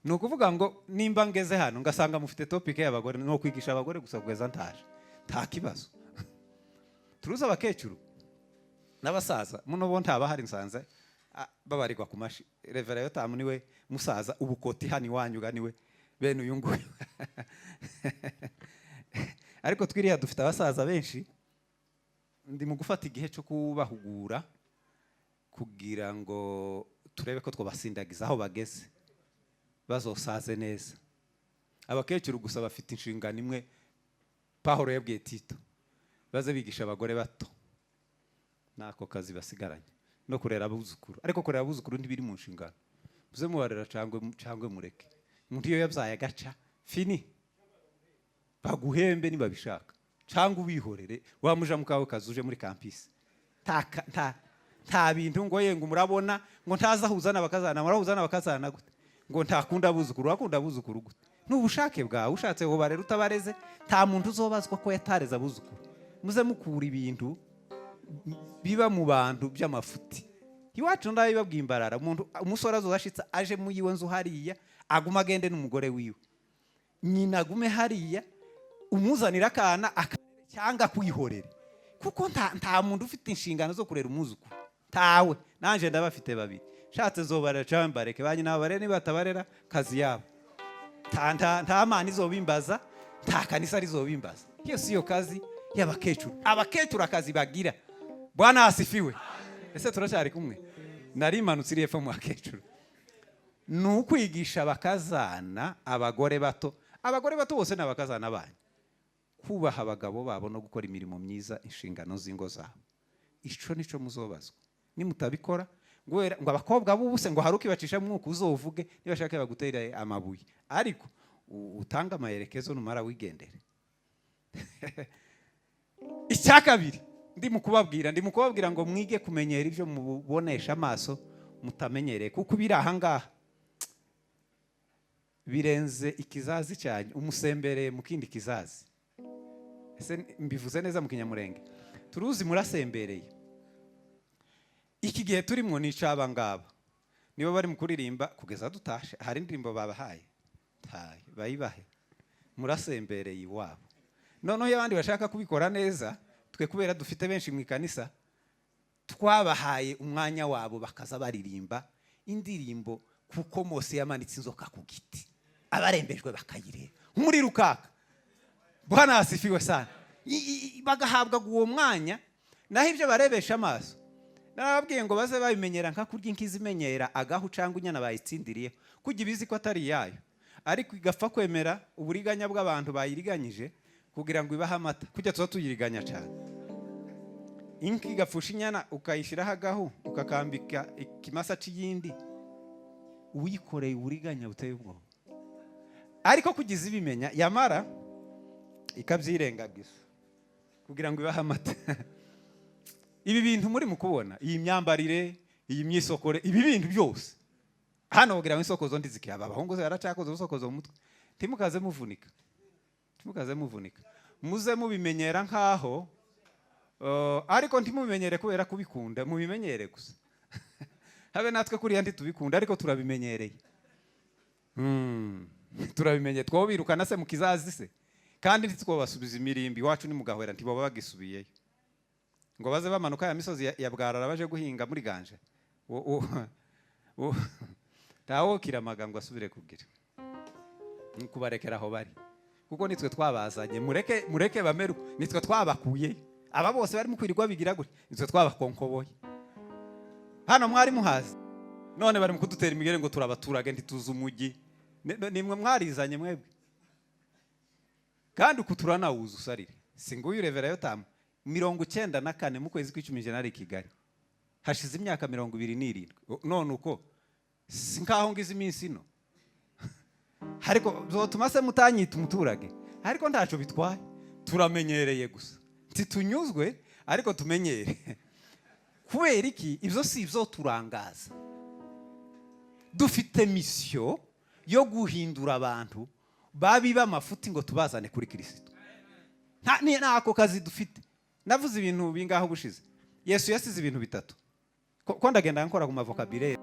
Ni ukuvuga ngo nimba ngeze hano ngasanga mufite topic y'abagore, ni ukwigisha abagore gusa kugeza ntaje, nta kibazo. Turuzi abakecuru n'abasaza muno bo ntabahari, nsanze Babarirwa ku mashi. Revera Yotamu niwe musaza ubukoti hano iwanyu ga niwe bene uyu nguyu. Ariko twiriya dufite abasaza benshi. Ndi mu gufata igihe cyo kubahugura kugira ngo turebe ko twabasindagiza aho bageze bazosaze neza. Abakecuru gusa bafite inshingano imwe Pahoro yabwiye Tito: baze bigisha abagore bato. Nako kazi basigaranye no kurera abuzukuru. Ariko kurera abuzukuru ntibiri mu nshingano. Muze mubarera cyangwa mureke. Umuntu iyo yabyaye agaca fini, baguhembe nibabishaka cyangwa ubihorere. Wamuja mukawe kazi uje muri campus, nta bintu ngo ye ngo murabona ngo ntazahuza n'abakazana. Murahuza n'abakazana gute? Ngo ntakunda abuzukuru. Wakunda abuzukuru gute? Ni ubushake bwawe. Ushatse ngo barera, utabareze, nta muntu uzobazwa ko yatareze abuzukuru. Muze mukura ibintu biba mu bantu by'amafuti. Iwacu ndabibabwiye imbarara. Umuntu umusore azoza ashitse aje mu yiwe nzu hariya, aguma agende n'umugore wiwe, nyina agume hariya, umuzanira akana akarere cyangwa kwihorere, kuko nta muntu ufite inshingano zo kurera umwuzukuru, ntawe. Nanjye ndabafite babiri. Shatse zobarera cyangwa mbareke ba nyina babarere. Niba batabarera, kazi yabo. Nta mana izobimbaza, nta kanisa rizobimbaza. Iyo si yo kazi y'abakecuru. Abakecuru akazi bagira, Bwana asifiwe. Ese turacyari kumwe? Nari imanutse iri hepfo mu bakecuru. Ni ukwigisha abakazana, abagore bato. Abagore bato bose ni abakazana banyu, kubaha abagabo babo no gukora imirimo myiza, inshingano z'ingo zabo. Ico nico muzobazwa nimutabikora. Ngo abakobwa b'ubuse ngo hari ukibacisha mwuka, uzovuge nibashaka bagutere amabuye, ariko utange amayerekezo, numara wigendere. Icya kabiri ndi mu kubabwira ngo mwige kumenyera ibyo mubonesha amaso mutamenyereye, kuko ibiri aha ngaha birenze ikizazi cyanyu. Umusembereye mu kindi kizazi. Ese mbivuze neza mu Kinyamurenge? Turuzi murasembereye. Iki gihe turimo ni ic'aba ngaba, nibo bari mu kuririmba kugeza dutashe. Hari indirimbo babahaye? Ntayo bayibahe. Murasembereye iwabo. Noneho iyo abandi bashaka kubikora neza, twe kubera dufite benshi mu ikanisa, twabahaye umwanya wabo bakaza baririmba indirimbo, kuko Mose yamanitse inzoka ku giti, abarembejwe bakayireba muri rukaka. Bwana asifiwe sana. Bagahabwa uwo mwanya. Naho ibyo barebesha amaso, narababwiye ngo baze babimenyera nka kurya inka izimenyera agahu cyangwa inyana bayitsindiriyeho, kujya ibizi ko atari iyayo, ariko igapfa kwemera uburiganya bw'abantu bayiriganyije kugira ngo ibahe amata. Kujya tuba tuyiriganya cyane, inka igapfusha inyana, ukayishyiraho agahu, ukakambika ikimasa cy'iyindi, uyikoreye uburiganya buteye ubwoba. Ariko kugeza ibimenya, yamara ikabyirengagiza kugira ngo ibahe amata. Ibi bintu muri mu kubona, iyi myambarire, iyi myisokore, ibi bintu byose hano, kugira ngo isokozo ndizikira. Abahungu se baracyakoze ubusokozo mu mutwe? Ntimukaze muvunika, ntimukaze muvunika. Muze mubimenyera nkaho ariko ntimubimenyere kubera kubikunda, mubimenyere gusa. Habe natwe kuriya ntitubikunda, ariko turabimenyereye. Turabimenye. Twobirukana se mu kizazi se? Kandi ntitwobasubiza imirimbi iwacu. Nimugahwera ntibaba bagisubiyeyo ngo baze bamanuka ya misozi ya Bwarara baje guhinga muri Ganje. Ntawokiramaga ngo asubire kugira. Ni kubarekera aho bari, kuko nitwe twabazanye. Mureke, mureke bameru. Nitwe twabakuye. Aba bose barimo kwirirwa bigira gutya, nitwe twabakonkoboye. Hano mwari muhazi? None bari mu kudutera imigere ngo turabaturage, ntituzi umujyi. Nimwe mwarizanye mwebwe, kandi uku turanawuza usarire. Si nguyu Revera Yotamu? 94 mu kwezi kw'10 jye nari i Kigali. Hashize imyaka 27. None uko si nkaho ngize iminsi ino? Ariko byotuma se mutanyita umuturage? Ariko ntacyo bitwaye, turamenyereye gusa. Ntitunyuzwe, ariko tumenyere. Kubera iki? Ibyo si ibyo turangaza. Dufite mission yo guhindura abantu babi b'amafuti ngo tubazane kuri Kirisito. Nta ako kazi dufite. Navuze ibintu bingaho ubushize? Yesu yasize ibintu bitatu. Ko ndagenda nkora ku ma vocabulaire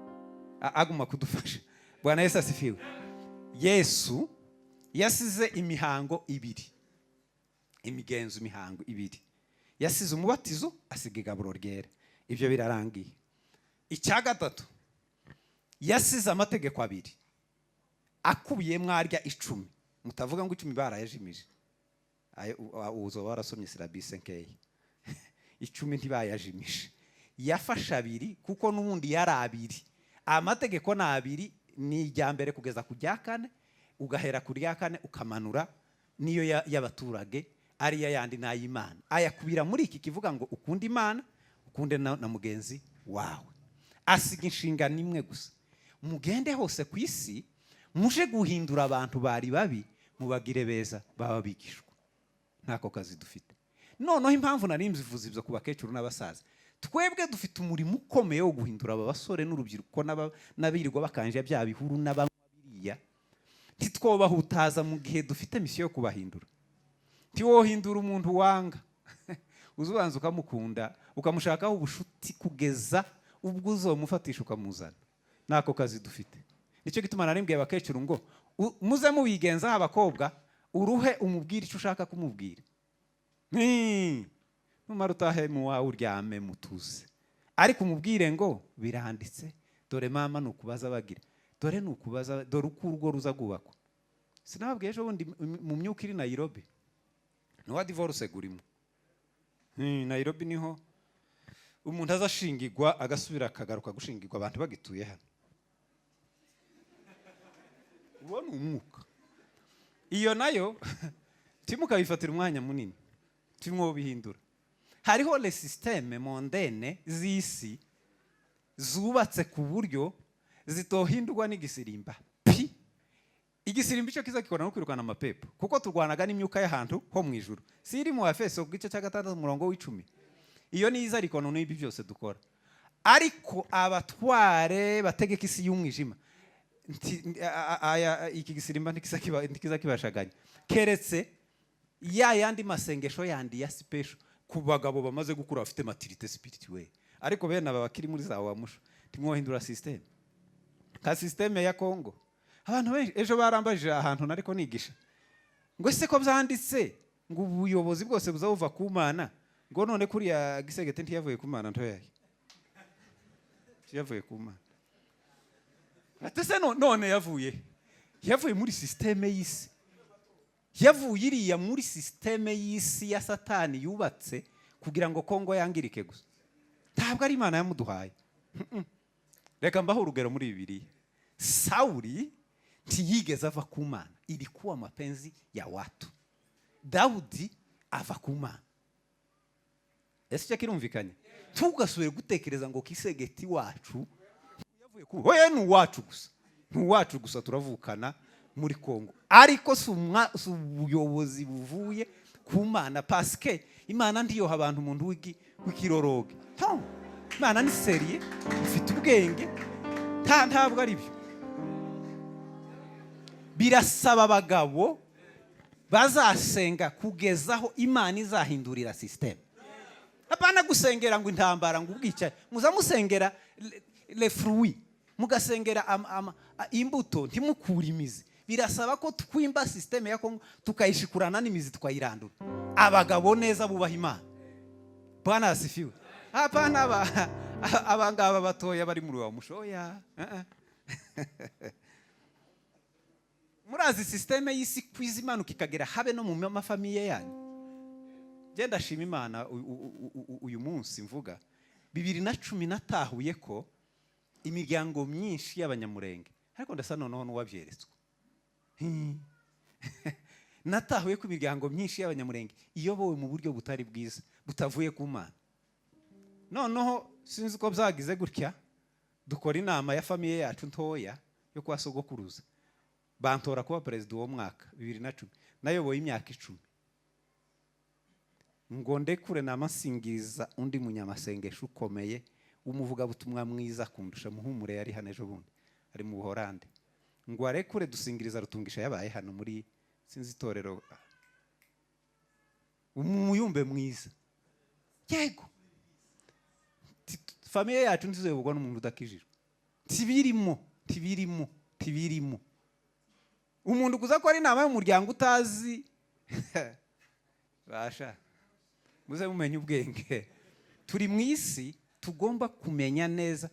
aguma kudufasha. Bwana Yesu asifiwe. Yesu yasize imihango ibiri, imigenzo, imihango ibiri. Yasize umubatizo, asiga igaburo ryera. Ibyo birarangiye. Icya gatatu, yasize amategeko abiri akubiyemo arya 10. Mutavuga ngo 10 barayajimije. Ayo uzoba warasomye syllabus nkeya. 10 ntibayajimije, yafashe abiri, kuko n'ubundi yari abiri. Amategeko ni abiri, ni irya mbere kugeza ku rya kane, ugahera ku rya kane ukamanura, niyo y'abaturage, ariyo yandi ni ay'Imana. Ayakubira muri iki kivuga ngo ukunde Imana, ukunde na mugenzi wawe. Asiga inshingano imwe gusa: mugende hose ku isi, muje guhindura abantu bari babi, mubagire beza, baba bigishwa. Ntako kazi dufite. Noneho impamvu nari mbivuze ibyo ku bakecuru n'abasaza, twebwe dufite umurimo ukomeye wo guhindura aba basore n'urubyiruko n'abirirwa bakanja bya bihuru n'abanywa biriya. Ntitwobahutaza mu gihe dufite mission yo kubahindura. Ntiwohindura umuntu wanga. Uzubanza ukamukunda, ukamushakaho ubushuti, kugeza ubwo uzomufatisha ukamuzana. Nako kazi dufite. Nicyo gituma nari mbwiye abakecuru ngo muze mubigenzaho. Abakobwa, uruhe umubwire icyo ushaka kumubwira. Numara utahe mu wawe, uryame mutuze, ariko umubwire ngo biranditse, dore mama ni ukubaza bagira, dore ni ukubaza, dore uko urugo ruza rwubakwa. Sinababwiye ejo bundi mu myuka iri Nairobi niwa divorce gurimo. Nairobi niho umuntu aza ashingirwa, agasubira akagaruka gushingirwa, abantu bagituye hano. Uwo ni umwuka. Iyo nayo timukabifatira umwanya munini, timwobihindura. Hariho les systèmes mondaines z'isi zubatse ku buryo zitohindurwa n'igisirimba pi. Igisirimba icyo kiza gikora no kwirukana amapepo, kuko turwanaga n'imyuka y'ahantu ho mu ijuru. Si iri mu Efeso ku gice cya 6, umurongo w'10? Iyo niza, ariko n'ibi byose dukora, ariko abatware bategeka isi y'umwijima, iki gisirimba ntikiza kibashaganya, keretse ya yandi masengesho yandi ya special ku bagabo bamaze gukura, bafite maturité spirituelle. Ariko bene aba bakiri muri za wamusho, ntimwohindura système nka système ya Kongo. Abantu benshi ejo barambajije ahantu nariko nigisha ngo ese ko byanditse ngo ubuyobozi bwose buza buva ku Mana, ngo none kuriya Gisegete ntiyavuye ku Mana? Ntoyaye yavuye ku Mana. Ati se none yavuye yavuye muri système y'isi, yavuye iriya muri système y'isi ya Satani yubatse kugira ngo Kongo yangirike gusa. Ntabwo ari Imana yamuduhaye. Reka mbaho urugero muri Bibiliya. Sawuli ntiyigeze ava ku Mana, ilikuwa mapenzi ya watu. Dawudi ava ku Mana. Ese icyo kirumvikanye? Ntugasubire gutekereza ngo Kisegeti wacu yavuye ku, oya, ni uwacu gusa, ni uwacu gusa, turavukana muri Kongo, ariko si ubuyobozi buvuye ku Mana, parce que Imana ntiyoha abantu umuntu w'ikiroroge. No. Imana ni sérieux, ifite ubwenge. Ntabwo ari byo. Birasaba abagabo bazasenga kugeza aho Imana izahindurira système. Apana gusengera ngo intambara, ngo ubwicaye. Muza musengera le fruit, mugasengera imbuto, ntimukure imizi. Birasaba ko twimba système ya Kongo, tukayishikurana n'imizi, tukayirandura. Abagabo neza bubaha Imana. Bwana asifiwe. Hapana abangaba batoya bari muri wa mushoya. Murazi système y'isi kwiza imanuka ikagera habe no mu ma familles yanyu. Genda shima Imana. Uyu munsi mvuga 2010, natahuye ko imiryango myinshi y'Abanyamurenge, ariko ndasa noneho n'uwabyeretswe. Natahuye ko imiryango myinshi y'Abanyamurenge iyobowe mu buryo butari bwiza, butavuye ku Mana. Noneho sinzi uko byagize gutya, dukora inama ya famille yacu ntoya yo kwa sogokuruza, bantora kuba perezida uwo mwaka 2010. Nayoboye imyaka 10. Ngo ndekure, namasingiza undi munyamasengesho ukomeye w'umuvugabutumwa mwiza kundusha, Muhumure, yari hano ejo bundi, ari mu Buhorande. Ngo arekure, dusingiriza Rutungisha, yabaye hano muri sinzi itorero, umuyumbe mwiza. Yego, famille yacu ntizoyoborwa n'umuntu udakijijwe. Ntibirimo, ntibirimo, ntibirimo. Umuntu kuza ko ari inama y'umuryango utazi basha. Muze mumenye ubwenge. Turi mu isi, tugomba kumenya neza.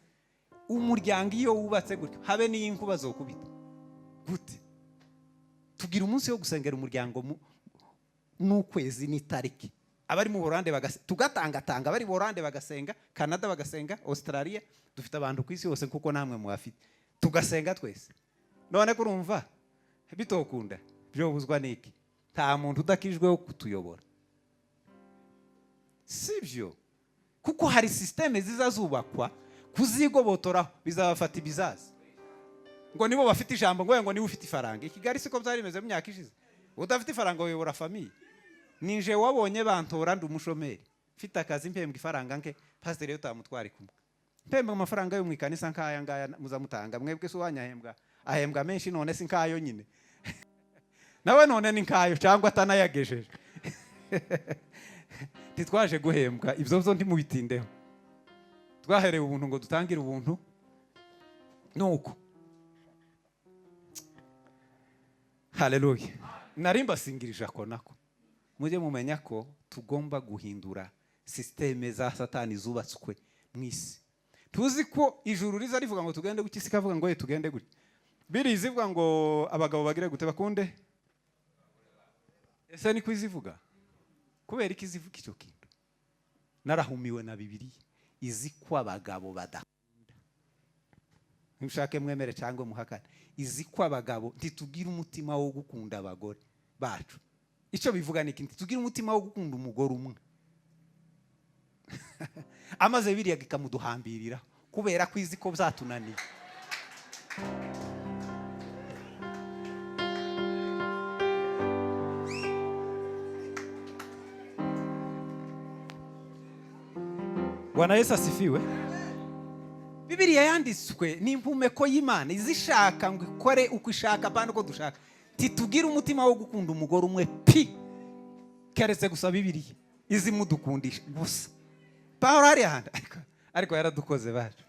Umuryango iyo wubatse gutyo, habe n'inkuba zokubita gute. Tugira umunsi wo gusengera umuryango n'ukwezi n'itariki. Abari mu Buholande tugatangatanga, abari Buholande bagasenga, Canada bagasenga, Australia, dufite abantu ku isi hose kuko namwe muhafite, tugasenga twese. None kurumva bitokunda byobuzwa niki? Nta muntu udakijweho kutuyobora, sibyo? Kuko hari systeme zizazubakwa kuzigobotoraho bizabafata ibizaza, ngo nibo bafite ijambo, ngo niwe ufite ifaranga. I Kigali siko byari bimeze mu myaka ishize, udafite ifaranga uyobora famille. Nije wabonye bantora ndi umushomeri, mfite akazi mpembwa ifaranga nke, pasiteri utamutwara kumwe, mpembwa amafaranga yo mu ikanisa nk'aya ngaya muzamutanga mwebwe, se uwanyahembwa ahembwa menshi, none si nkayo nyine nawe none ni nkayo cyangwa atanayagejeje. Ntitwaje guhembwa, ibyo byo ntimubitindeho, twaherewe ubuntu ngo dutangire ubuntu. Nuko haleluya, nari mbasingirije ako nako. Mujye mumenya ko tugomba guhindura systeme za Satani zubatswe mu isi. Tuzi ko ijuru riza rivuga ngo tugende gutya, isi ikavuga ngo tugende gutya. Birizi ivuga ngo abagabo bagire gute bakunde? Ese niko izivuga? Kubera iki izivuga icyo kintu? Narahumiwe na Bibiliya izi ko abagabo badakunda. Ntushake mwemere cyangwa muhakane, izi ko abagabo ntitugira umutima wo gukunda abagore bacu. Icyo bivuga ni iki? Ntitugira umutima wo gukunda umugore umwe. Amaze biriya ikamuduhambirira kubera ko izi ko byatunaniye. Bwana Yesu asifiwe. Bibiliya yanditswe n'impumeko y'Imana izishaka ngo ikore uko ishaka, apana uko dushaka. Titugire umutima wo gukunda umugore umwe pi, keretse gusa Bibiliya izimudukundisha gusa. Pawulo ari ahandi ariko yaradukoze bacu,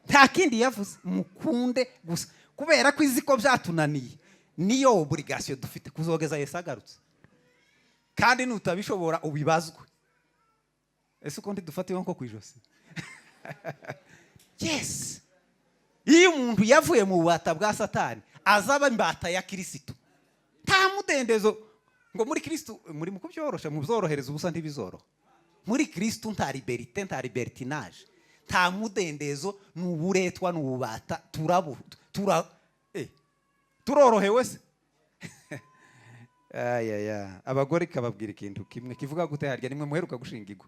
nta kindi yavuze, mukunde gusa kubera ko izi ko byatunaniye. Niyo obligation dufite kuzogeza Yesu agarutse, kandi nutabishobora ubibazwe. Ese uko ndidufatiwe nko ku ijosi? Yes, iyo umuntu yavuye mu bubata bwa Satani azaba imbata ya Kristo, nta mudendezo ngo muri Kristo muri mu kubyorosha mubyorohereza ubusa ntibizoroha. Muri Kristo nta liberté, nta libertinage, nta mudendezo, ni uburetwa, ni ububata. Turorohewe se? Ayaya, abagore kababwira ikintu kimwe kivuga gute harya nimwe muheruka gushingirwa?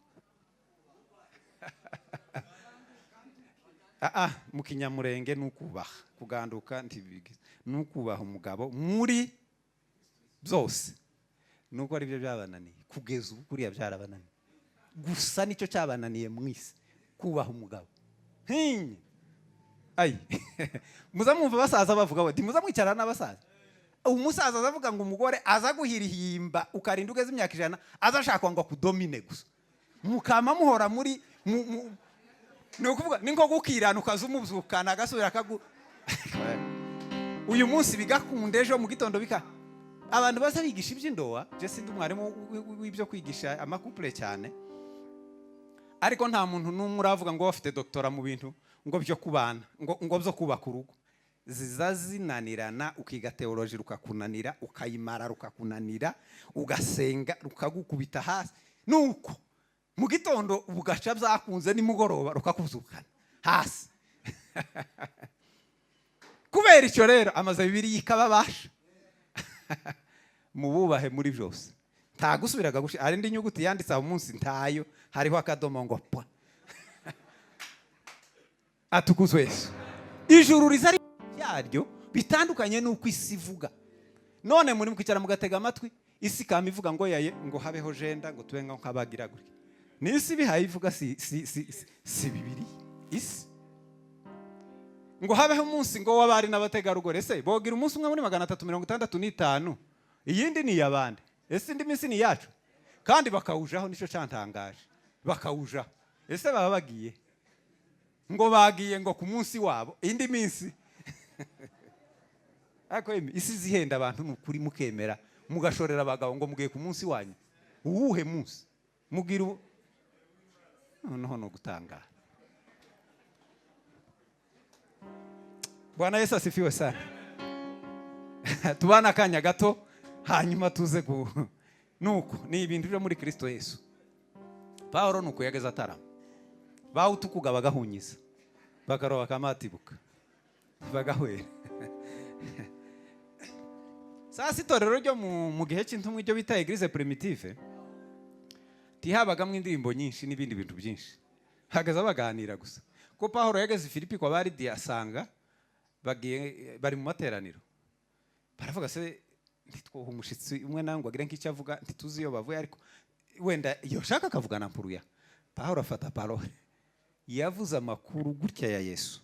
Mu kinyamurenge nukubaha, kuganduka ntibigize, nukubaha umugabo muri byose. Nuko ari byo byabananiye kugeza ubu, kuriya byarabananiye gusa, nicyo cyabananiye mu isi, kubaha umugabo. Ayi muza mwumva basaza bavuga bati muza mwicara n'abasaza. Umusaza azavuga ngo umugore aza guhirihimba ukarinda ugeze imyaka 100 azashakwa ngo akudomine gusa, mukama muhora muri ni ukuvuga ni nko gukirana ukaza umubyukana agasubira akagu uyu munsi bigakunda ejo mu gitondo bika. Abantu baza bigisha iby'indoa, je sindi umwarimu w'ibyo kwigisha amakouple cyane, ariko nta muntu n'umwe uravuga ngo bafite doctora mu bintu ngo byo kubana, ngo byo kubaka urugo. Ziza zinanirana, ukiga theology rukakunanira, ukayimara rukakunanira, ugasenga rukagukubita hasi, nuko mu gitondo bugaca byakunze, nimugoroba rukakuzukana hasi. Kubera icyo rero amaze Bibiliya ikababasha. Mububahe muri byose, nta gusubiraga gushira. Hari indi nyuguti yanditse aho munsi ntayo, hariho akadomo ngo pwa. Atukuzwe Yesu. Ijuru riza ari byaryo bitandukanye n'uko isi ivuga. None muri mukwicara mugatega amatwi, isi ikama ivuga ngo yaye, ngo habeho jenda, ngo tube nkabagira gutya. Ni isi bihaye ivuga, si Bibiliya. Isi ngo habeho umunsi ngo w'abari n'abategarugori. Ese bogira umunsi umwe muri 365, iyindi ni iy'abandi? Ese indi minsi ni iyacu? Kandi bakawujaho, nicyo cyantangaje, bakawujaho. Ese baba bagiye ngo bagiye ngo ku munsi wabo indi minsi? Ariko isi zihenda abantu ni ukuri, mukemera mugashorera abagabo ngo mugiye ku munsi wanyu. Uwuhe munsi? Mugira ubu noneho ni ugutangara. Bwana Yesu asifiwe sana. Tubana akanya gato, hanyuma tuze ku nuko ni ibintu byo muri Kristo Yesu. Pawulo nuko yageze atarama, bawutukuga bagahunyiza, bakaroba, bakamatibuka, bagahwera. Sasa itorero ryo mu gihe cy'intumwa, iryo bita église primitive, ntihabagamo indirimbo nyinshi n'ibindi bintu byinshi, hagaze baganira gusa. Ko Pawulo yageze i Filipi kwa ba Lidiya, asanga bagiye bari mu materaniro, baravuga: "Se ntitwoha umushyitsi umwe nawe ngo agire nk'icyo avuga? Ntituzi iyo bavuye, ariko wenda yoshaka akavuga na mpuruya." Pawulo afata parole, yavuze amakuru gutya ya Yesu.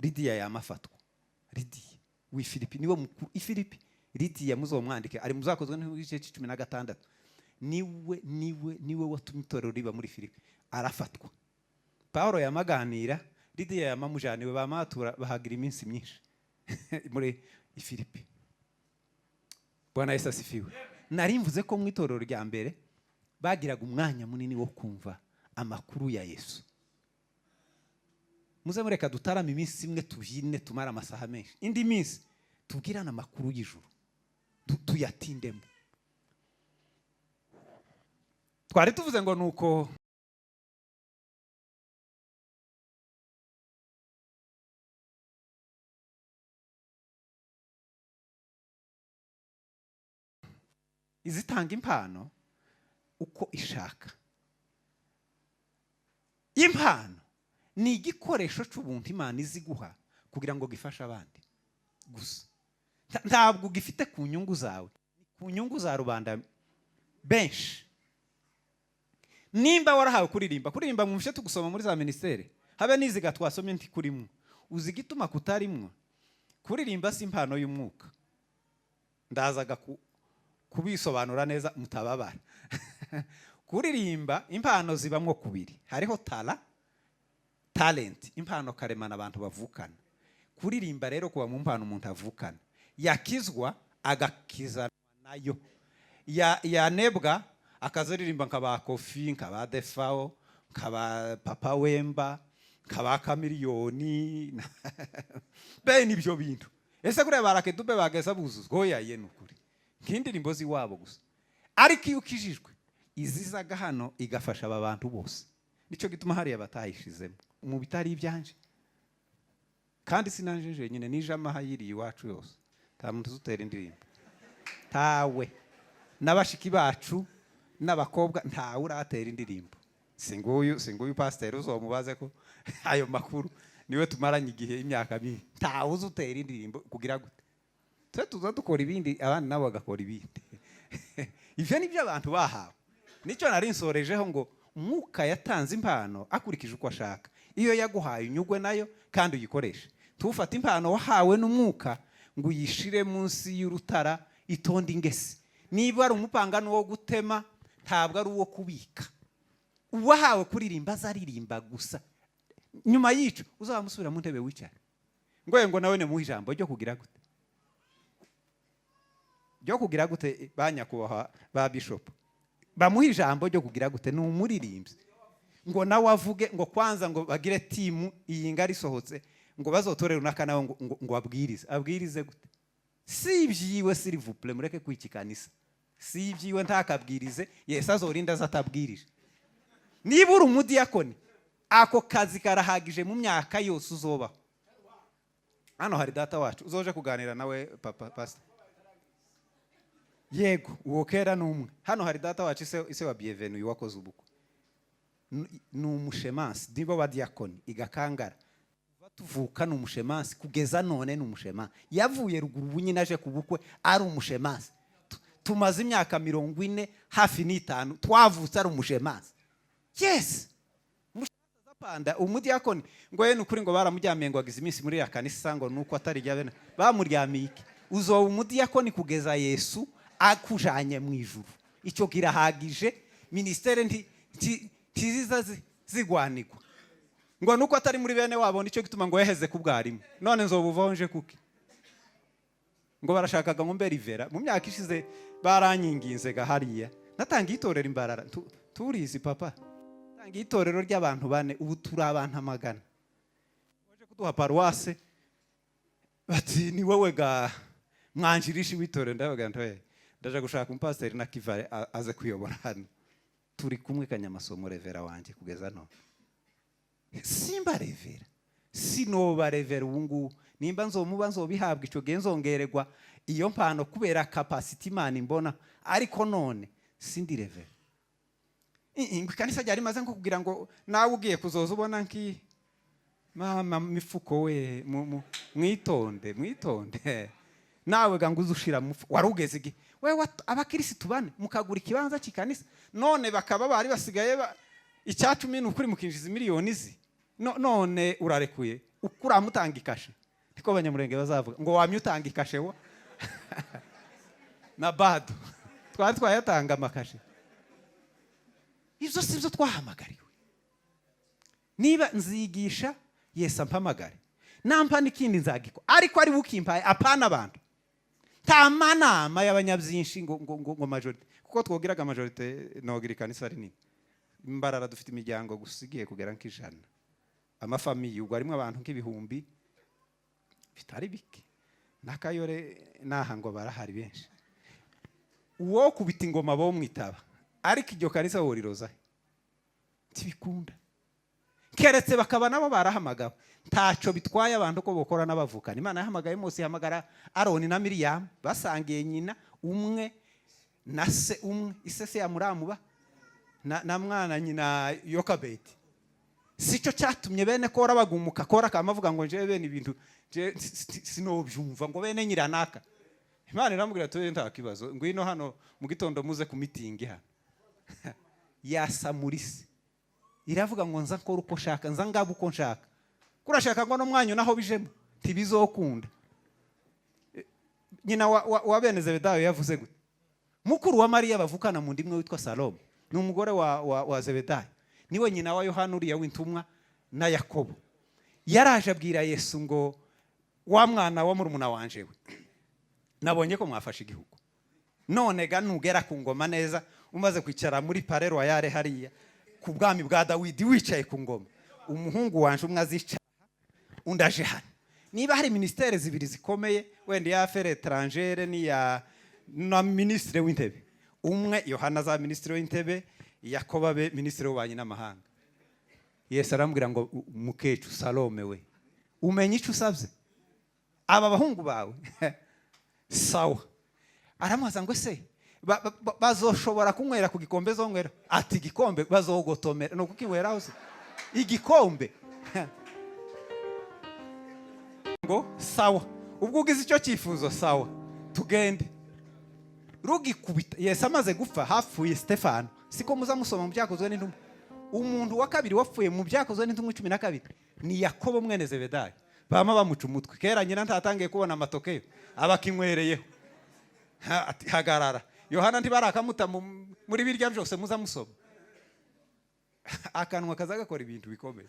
Lidiya yamafatwa. Lidiya w'i Filipi niwe mukuru i Filipi. Lidiya muzomwandike, ari muzakozwe n'igice 16. Niwe watumye itorero riba muri Filipi. Arafatwa, Pawulo yamaganira, Lidiya yamamujaniwe, bamatura, bahagira iminsi myinshi muri Filipi. Bwana Yesu asifiwe. Nari mvuze ko mu itorero rya mbere bagiraga umwanya munini wo kumva amakuru ya Yesu. Muze mureka dutarame iminsi imwe, tubyine, tumare amasaha menshi, indi minsi tubwirane amakuru y'ijuru, tuyatindemo. Twari tuvuze ngo nuko izitanga impano uko ishaka. Impano ni igikoresho cy'ubuntu Imana izi guha kugira ngo gifashe abandi gusa. Ntabwo gifite ku nyungu zawe, ni ku nyungu za rubanda benshi. Nimba warahawe kuririmba, kuririmba mu tugusoma muri za minisiteri, habe n'iziga twasomye ntikurimwo. Uzi igituma kutarimwo? Kuririmba si impano y'umwuka. Ndazaga kubisobanura neza mutababara. Kuririmba, impano zibamwo kubiri: hariho talent, impano karemano abantu bavukana. Kuririmba rero kuba mu mpano umuntu avukana, yakizwa agakizanwa nayo, yanebwa akazaririmba nka ba Kofi, nka ba Defao, nka ba Papa Wemba, nka ba Kamiliyoni, bene ibyo bintu. Ese kuriya barakedube bageza buzuzwa? Oya ye, ni ukuri nk'indirimbo z'iwabo gusa. Ariko iyo ukijijwe, izizaga hano igafasha aba bantu bose. Nicyo gituma hariya batayishizemo mu bitari ibyanje. Kandi sinanje jenyine, nije amaha yiriye iwacu yose. Nta muntu uzutera indirimbo, ntawe. N'abashiki bacu n'abakobwa, ntawe uratera indirimbo. Singuyu, singuyu pasiteri, uzomubaze ko ayo makuru niwe tumaranye igihe, imyaka myinshi. Ntawe uzi utera indirimbo. Kugira gute? Twe tuza dukora ibindi, abandi nabo bagakora ibindi. Ibyo ni byo abantu bahawe. Nicyo nari nsorejeho, ngo Umwuka yatanze impano akurikije uko ashaka. Iyo yaguhaye, unyugwe nayo kandi uyikoreshe. Tufate impano wahawe n'Umwuka ngo uyishire munsi y'urutara itonde ingese. Niba ari umupanga, ni uwo gutema, ntabwo ari uwo kubika. Uwahawe kuririmba azaririmba gusa. Nyuma y'ico uzamusubira mu ntebe wicare, ngo nawe nimuhe ijambo ryo kugira gute, ryo kugira gute? Ba nyakubahwa ba bishop, bamuhe ijambo ryo kugira gute? Ni umuririmbyi, ngo nawe avuge, ngo kwanza ngo bagire team iyi ngari isohotse, ngo bazotore runaka nawe ngo abwirize. Abwirize gute? Si ibyiwe, s'il vous plaît, mureke kwikikanisa. Si ibyiwe, ntakabwirize. Yesu azorinda aza atabwirije. Niba uri umudiyakoni, ako kazi karahagije mu myaka yose uzobaho. Hano hari data wacu, uzoje kuganira nawe, papa pastor. Yego, uwo kera ni umwe. Hano hari data wacu, ise wa Bienvenu, uyu wakoze ubukwe. Ni umushemasi, nibo badiyakoni igakangara. Kuva tuvuka ni umushemasi, kugeza none ni umushemasi. Yavuye ruguru, ubu nyine aje ku bukwe ari umushemasi. Tumaze imyaka 40 hafi n'itanu, twavutse ari umushemasi. Yes, panda umudiyakoni ngo ye nukuri ngo baramuryamiye, ngo agize iminsi muri ya kanisa, ngo nuko atari rya bene. Bamuryamiye iki? Uzoba umudiyakoni kugeza Yesu akujanye mu ijuru. Icyo kirahagije. Ministere ntiziza zigwanigwa ngo nuko atari muri bene wabo, nicyo gituma ngo yaheze ku bwarimu. None nzobuvaho nje kuki? Ngo barashakaga ngo mbe rivera. Mu myaka ishize baranyinginze ga hariya, natangiye itorero imbarara. Turizi papa, natangiye itorero ry'abantu bane, ubu turi abantu amagana. Waje kuduha paruwase. Bati: "Ni wowe ga mwanjirishi w'itorero?" Ndabaga ntoye, ndaja gushaka umupasiteri na kivare aze kuyobora hano. Turi kumwe Kanyamasomo, reverend wanjye kugeza none. Simba reverend, sinoba reverend ubu ngubu. Nimba nzomuba nzobihabwa icyo gihe, nzongererwa iyo mpano kubera capacité Imana imbona, ariko none sindi reverend. Ngo ikanisa ryari rimaze nko kugira ngo nawe ugiye kuzoza ubona nki mama mifuko we, mwitonde, mwitonde. Nawe ga ngo uze ushira mufu wari ugeze igihe we abakirisitu bane mukagura ikibanza cy'ikanisa, none bakaba bari basigaye icyacumi, ni ukuri mukinjiza miliyoni zi no, none urarekuye ukuramutanga ikashe. Niko Abanyamurenge bazavuga ngo wamye utanga ikashe wa na bado twari twayatanga amakashe. Ibyo si byo twahamagariwe. Niba nzigisha, Yesu ampamagare, nampa n'ikindi nzagikora, ariko ari bukimpaye, apana abantu. Nta manama y'abanyabyinshi ngo majorité, kuko twogiraga majorité nogira ikanisa rinini. Imbarara dufite imiryango gusa igiye kugera nk'ijana, amafamilles, ubwo harimo abantu nk'ibihumbi bitari bike. N'akayore n'aha ngo barahari benshi. Uwo kubita ingoma bo mwitaba, ariko iryo kanisa woriroza ntibikunda, keretse bakaba nabo barahamagawe. Ntacyo bitwaye abantu ko bokora n'abavukana. Imana yahamagaye Mose, ihamagara Aroni na Miriyamu basangiye nyina umwe na se umwe, isese ya Muramuba na mwana nyina Yokabeti. Si cyo cyatumye bene Kora bagumuka? Kora akaba avuga ngo njyewe bene ibintu nje sinobyumva, ngo bene nyiranaka. Imana iramubwira ati: "Nta kibazo, ngwino hano mu gitondo muze ku mitingi hano." Yasa muri se iravuga ngo nza nkora uko nshaka, nza ngaba uko nshaka. Kurashaka ngo no mwanya naho bijemo ntibizokunda. Nyina wa bene Zebedayo yavuze gute? Mukuru wa Mariya bavukana mu ndimwe witwa Salomo, ni umugore wa Zebedayo, niwe nyina wa Yohana uriya w'intumwa na Yakobo. Yaraje abwira Yesu ngo: "Wa mwana wa murumuna wanje we, nabonye ko mwafashe igihugu. None ga nugera ku ngoma neza, umaze kwicara muri palais royal hariya ku bwami bwa Dawidi, wicaye ku ngoma, umuhungu wanje umwe azicara, undi aje hano." Niba hari minisiteri zibiri zikomeye, wenda iya affaires étrangères n'iya na minisitiri w'intebe, umwe Yohana aza minisitiri w'intebe, Yakobo abe minisitiri w'ububanyi n'amahanga. Yesu arambwira ngo: "Mukecuru Salome we, umenye icyo usabye aba bahungu bawe." Sawa. Aramubaza ngo: "Ese bazoshobora kunywera ku gikombe zonywera?" Ati: "Igikombe bazogotomera ni ukukinyweraho se igikombe?" Ngo: "Sawa, ubwo ugize icyo cyifuzo, sawa, tugende." Rugikubita Yesu amaze gupfa, hapfuye Stefano. Siko muza musoma mu Byakozwe n'Intumwa? Umuntu wa kabiri wapfuye mu Byakozwe n'Intumwa 12 ni Yakobo mwene Zebedayo. Bama bamuca umutwe kera, nyina ntatangiye kubona amatokeo, aba akinywereyeho. Ati: "Hagarara." Yohana ntibarakamuta muri birya byose muza musoma. Akanwa kaza gakora ibintu bikomeye.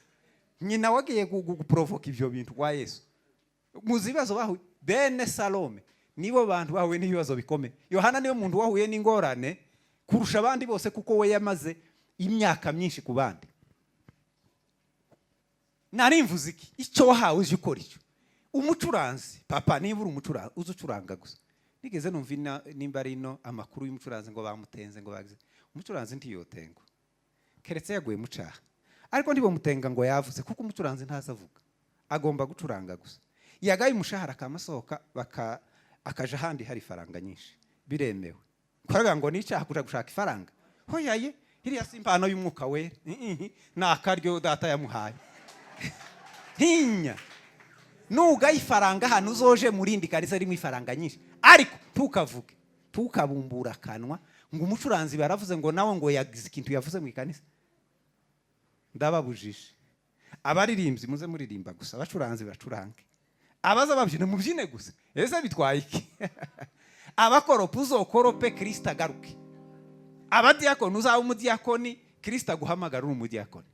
Nyina wagiye guprovoka ibyo bintu kwa Yesu. Muzi ibibazo bahuye bene Salome? Nibo bantu bahuye n'ibibazo bikomeye. Yohana niwe muntu wahuye n'ingorane kurusha abandi bose, kuko we yamaze imyaka myinshi ku bandi. Nari mvuze iki? Icyo wahawe uzi ukora icyo. Umucuranzi, papa, niba uri umucuranzi, uzi ucuranga gusa. Nigeze numva nimba ari ino amakuru y'umucuranzi ngo bamutenze, ngo bagize. Umucuranzi ntiyotengwa keretse yaguye mu cyaha, ariko ntibamutenga ngo yavuze, kuko umucuranzi ntazi avuga, agomba gucuranga gusa. Yagaye umushahara akamasohoka baka akaja ahandi hari ifaranga nyinshi, biremewe. Kuvuga ngo ni icyaha kuja gushaka ifaranga, hoyaye, iriya si impano y'Umwuka Wera, ni akaryo data yamuhaye. Ntinya nugaye ifaranga hano, uzoje mu rindi kanisa ririmo ifaranga nyinshi, ariko ntukavuge, ntukabumbura akanwa ngo umucuranzi baravuze ngo nawe ngo yagize ikintu yavuze mu ikanisa. Ndababujije. Abaririmbyi muze muririmba gusa, abacuranzi bacurange, abaza babyina mubyine gusa. Ese bitwaye iki? Abakoropa uzokorope, Kirisita agaruke. Abadiyakoni uzaba umudiyakoni, Kirisita aguhamagara uri umudiyakoni,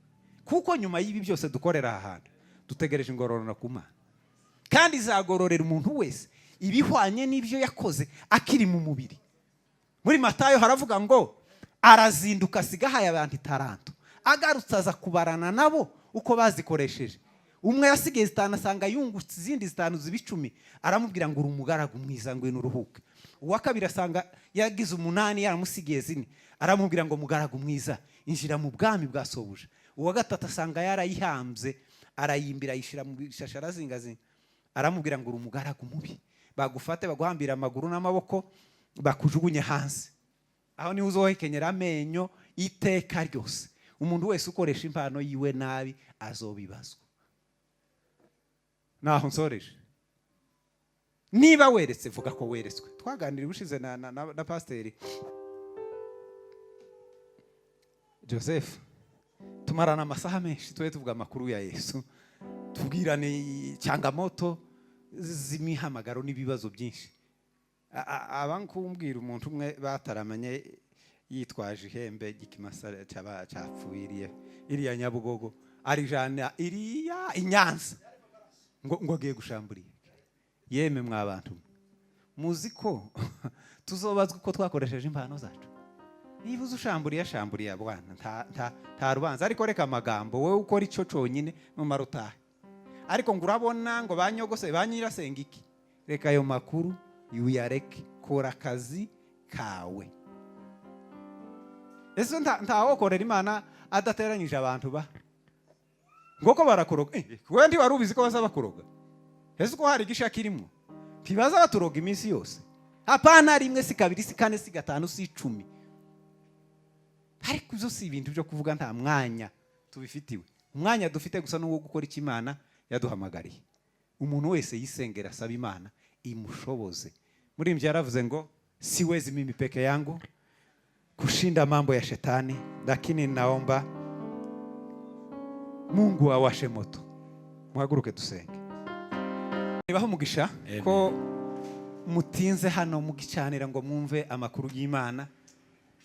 kuko nyuma y'ibi byose dukorera aha hantu dutegereje ingororano ku Mana, kandi izagororera umuntu wese ibihwanye n'ibyo yakoze akiri mu mubiri. Muri Matayo haravuga ngo arazinduka, asiga ahaye abantu itaranto, agarutse aza kubarana nabo uko bazikoresheje. Umwe yasigaye zitanu, asanga yungutse izindi zitanu ziba 10, aramubwira ngo: "Uri umugaragu mwiza, ngwino uruhuke." Uwa kabiri asanga yagize umunani, yaramusigiye zine, aramubwira ngo: "Mugaragu mwiza, injira mu bwami bwa sobuja." Uwa gatatu asanga yarayihambye, arayimbira, ayishyira mu bishashi, arazingazinga, aramubwira ngo: "Uri umugaragu mubi, bagufate baguhambira amaguru n'amaboko, bakujugunye hanze, aho niho uzohekenyera amenyo iteka ryose." Umuntu wese ukoresha impano yiwe nabi azobibazwa. Naho nsoreje. Niba weretse, vuga ko weretswe. Twaganiriye ubushize na pasiteri Joseph, tumarana amasaha menshi, tube tuvuga amakuru ya Yesu, tubwirane changamoto z'imihamagaro n'ibibazo byinshi. Aba nkumbwira umuntu umwe bataramanye yitwaje ihembe ry'ikimasa cyapfuye iriya Nyabugogo, arijana iriya i Nyanza ngo agiye gushamburiye. Yeme mwa bantu, muzi ko tuzobazwa uko twakoresheje impano zacu. Niba uzi ushamburiye, ashamburiye bwana, nta rubanza. Ariko reka amagambo, wowe ukora icyo cyonyine, numara utahe. Ariko ngo urabona ngo banyogose, ba nyirasenga iki, reka ayo makuru uyareke, kora akazi kawe. Ese ntawokorera Imana adateranyije abantu ba ngoko barakuroga? Wowe ntiwari ubizi ko baza bakuroga? Ese uko hari igisha kirimo, ntibaza baturoga iminsi yose? Hapana, rimwe si kabiri, si kane, si gatanu, si 10. Ariko ibyo si ibintu byo kuvuga, nta mwanya tubifitiwe. Umwanya dufite gusa ni uwo gukora icyo Imana yaduhamagariye. Umuntu wese yisengera, asaba Imana imushoboze. Muri ibyo yaravuze ngo: "Siwezi mimi peke yangu kushinda mambo ya shetani, lakini naomba Mungu awashe moto." Muhaguruke dusenge. Nibaho umugisha ko mutinze hano mugicanira ngo mwumve amakuru y'Imana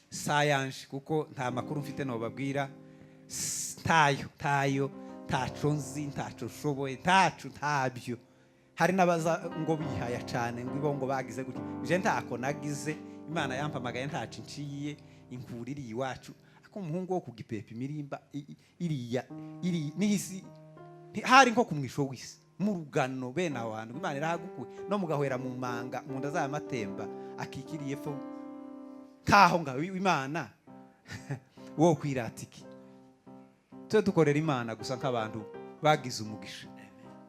sayanje, kuko nta makuru mfite nobabwira. Ntayo, ntayo, ntaco nzi, ntaco nshoboye, ntaco, ntabyo. Hari n'abaza ngo bihaya cyane ngo ibo ngo bagize gutya. Je ntako nagize. Imana yampamagaye ntaco nciye, inkura iri iwacu ako umuhungu wo kugipepa imirimba iriya iri n'isi hari nko ku mwisho w'isi mu rugano. Bene aho hantu Imana irahagukuye no mugahwera mu manga mu nda z'amatemba akikiriye fo kaho ngaho. Imana wo kwirata iki? Tube dukorera Imana gusa nk'abantu bagize umugisha,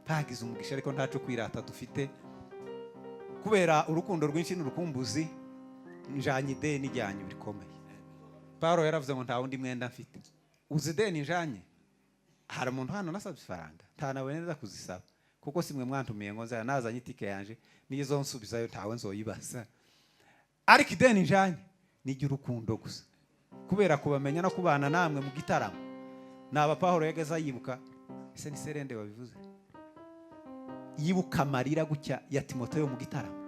bagize umugisha, ariko ntaco kwirata dufite. Kubera urukundo rwinshi n'urukumbuzi, njanye ideni ryanyu rikomeye. Paulo yaravuze ngo: "Nta wundi mwenda mfite." Uzi ideni njanye? Hari umuntu hano nasabye ifaranga? Nta nawe neza kuzisaba, kuko simwe mwantumiye ngo nzaya. Nazanye itike yanje, nizo nsubizayo ntawe nzoyibaza. Ariko ideni njanye ni iry'urukundo gusa, kubera kubamenya no kubana namwe mu gitaramo. Naba Paulo yageze yibuka, ese ni Serende wabivuze, yibuka amarira gutya ya Timoteyo mu gitaramo,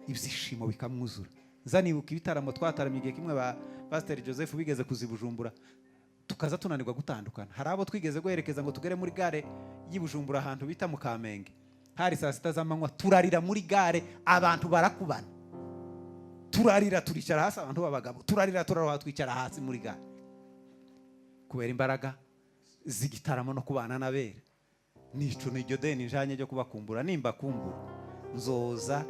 ibyishimo bikamwuzura. Nza nibuka ibitaramo twataramye igihe kimwe, ba Pasiteri Joseph bigeze kuzibujumbura, tukaza tunanirwa gutandukana. Hari abo twigeze guherekeza ngo tugere muri gare y'i Bujumbura, ahantu bita mu Kamenge, hari saa 6 z'amanywa. Turarira muri gare, abantu barakubana, turarira, turicara hasi, abantu b'abagabo turarira, turaroha, twicara hasi muri gare kubera imbaraga z'igitaramo no kubana n'abera. Nico niryo deni njanye ryo kubakumbura. Nimba kumbura nzoza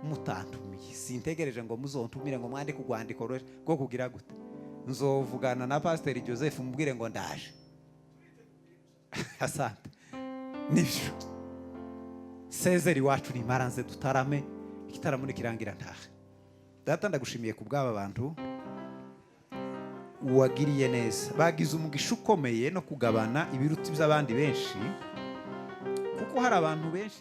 mutantumiye, sintegereje ngo muzontumire, ngo mwandike urwandiko rwo kugira gute. Nzovugana na Pasiteri Joseph, mubwire ngo ndaje. Asante. Nibyo sezeri iwacu nimara nze dutarame, igitaramo nikirangira ntahe. Data, ndagushimiye ku bw'aba bantu wagiriye neza, bagize umugisha ukomeye no kugabana ibiruta iby'abandi benshi, kuko hari abantu benshi.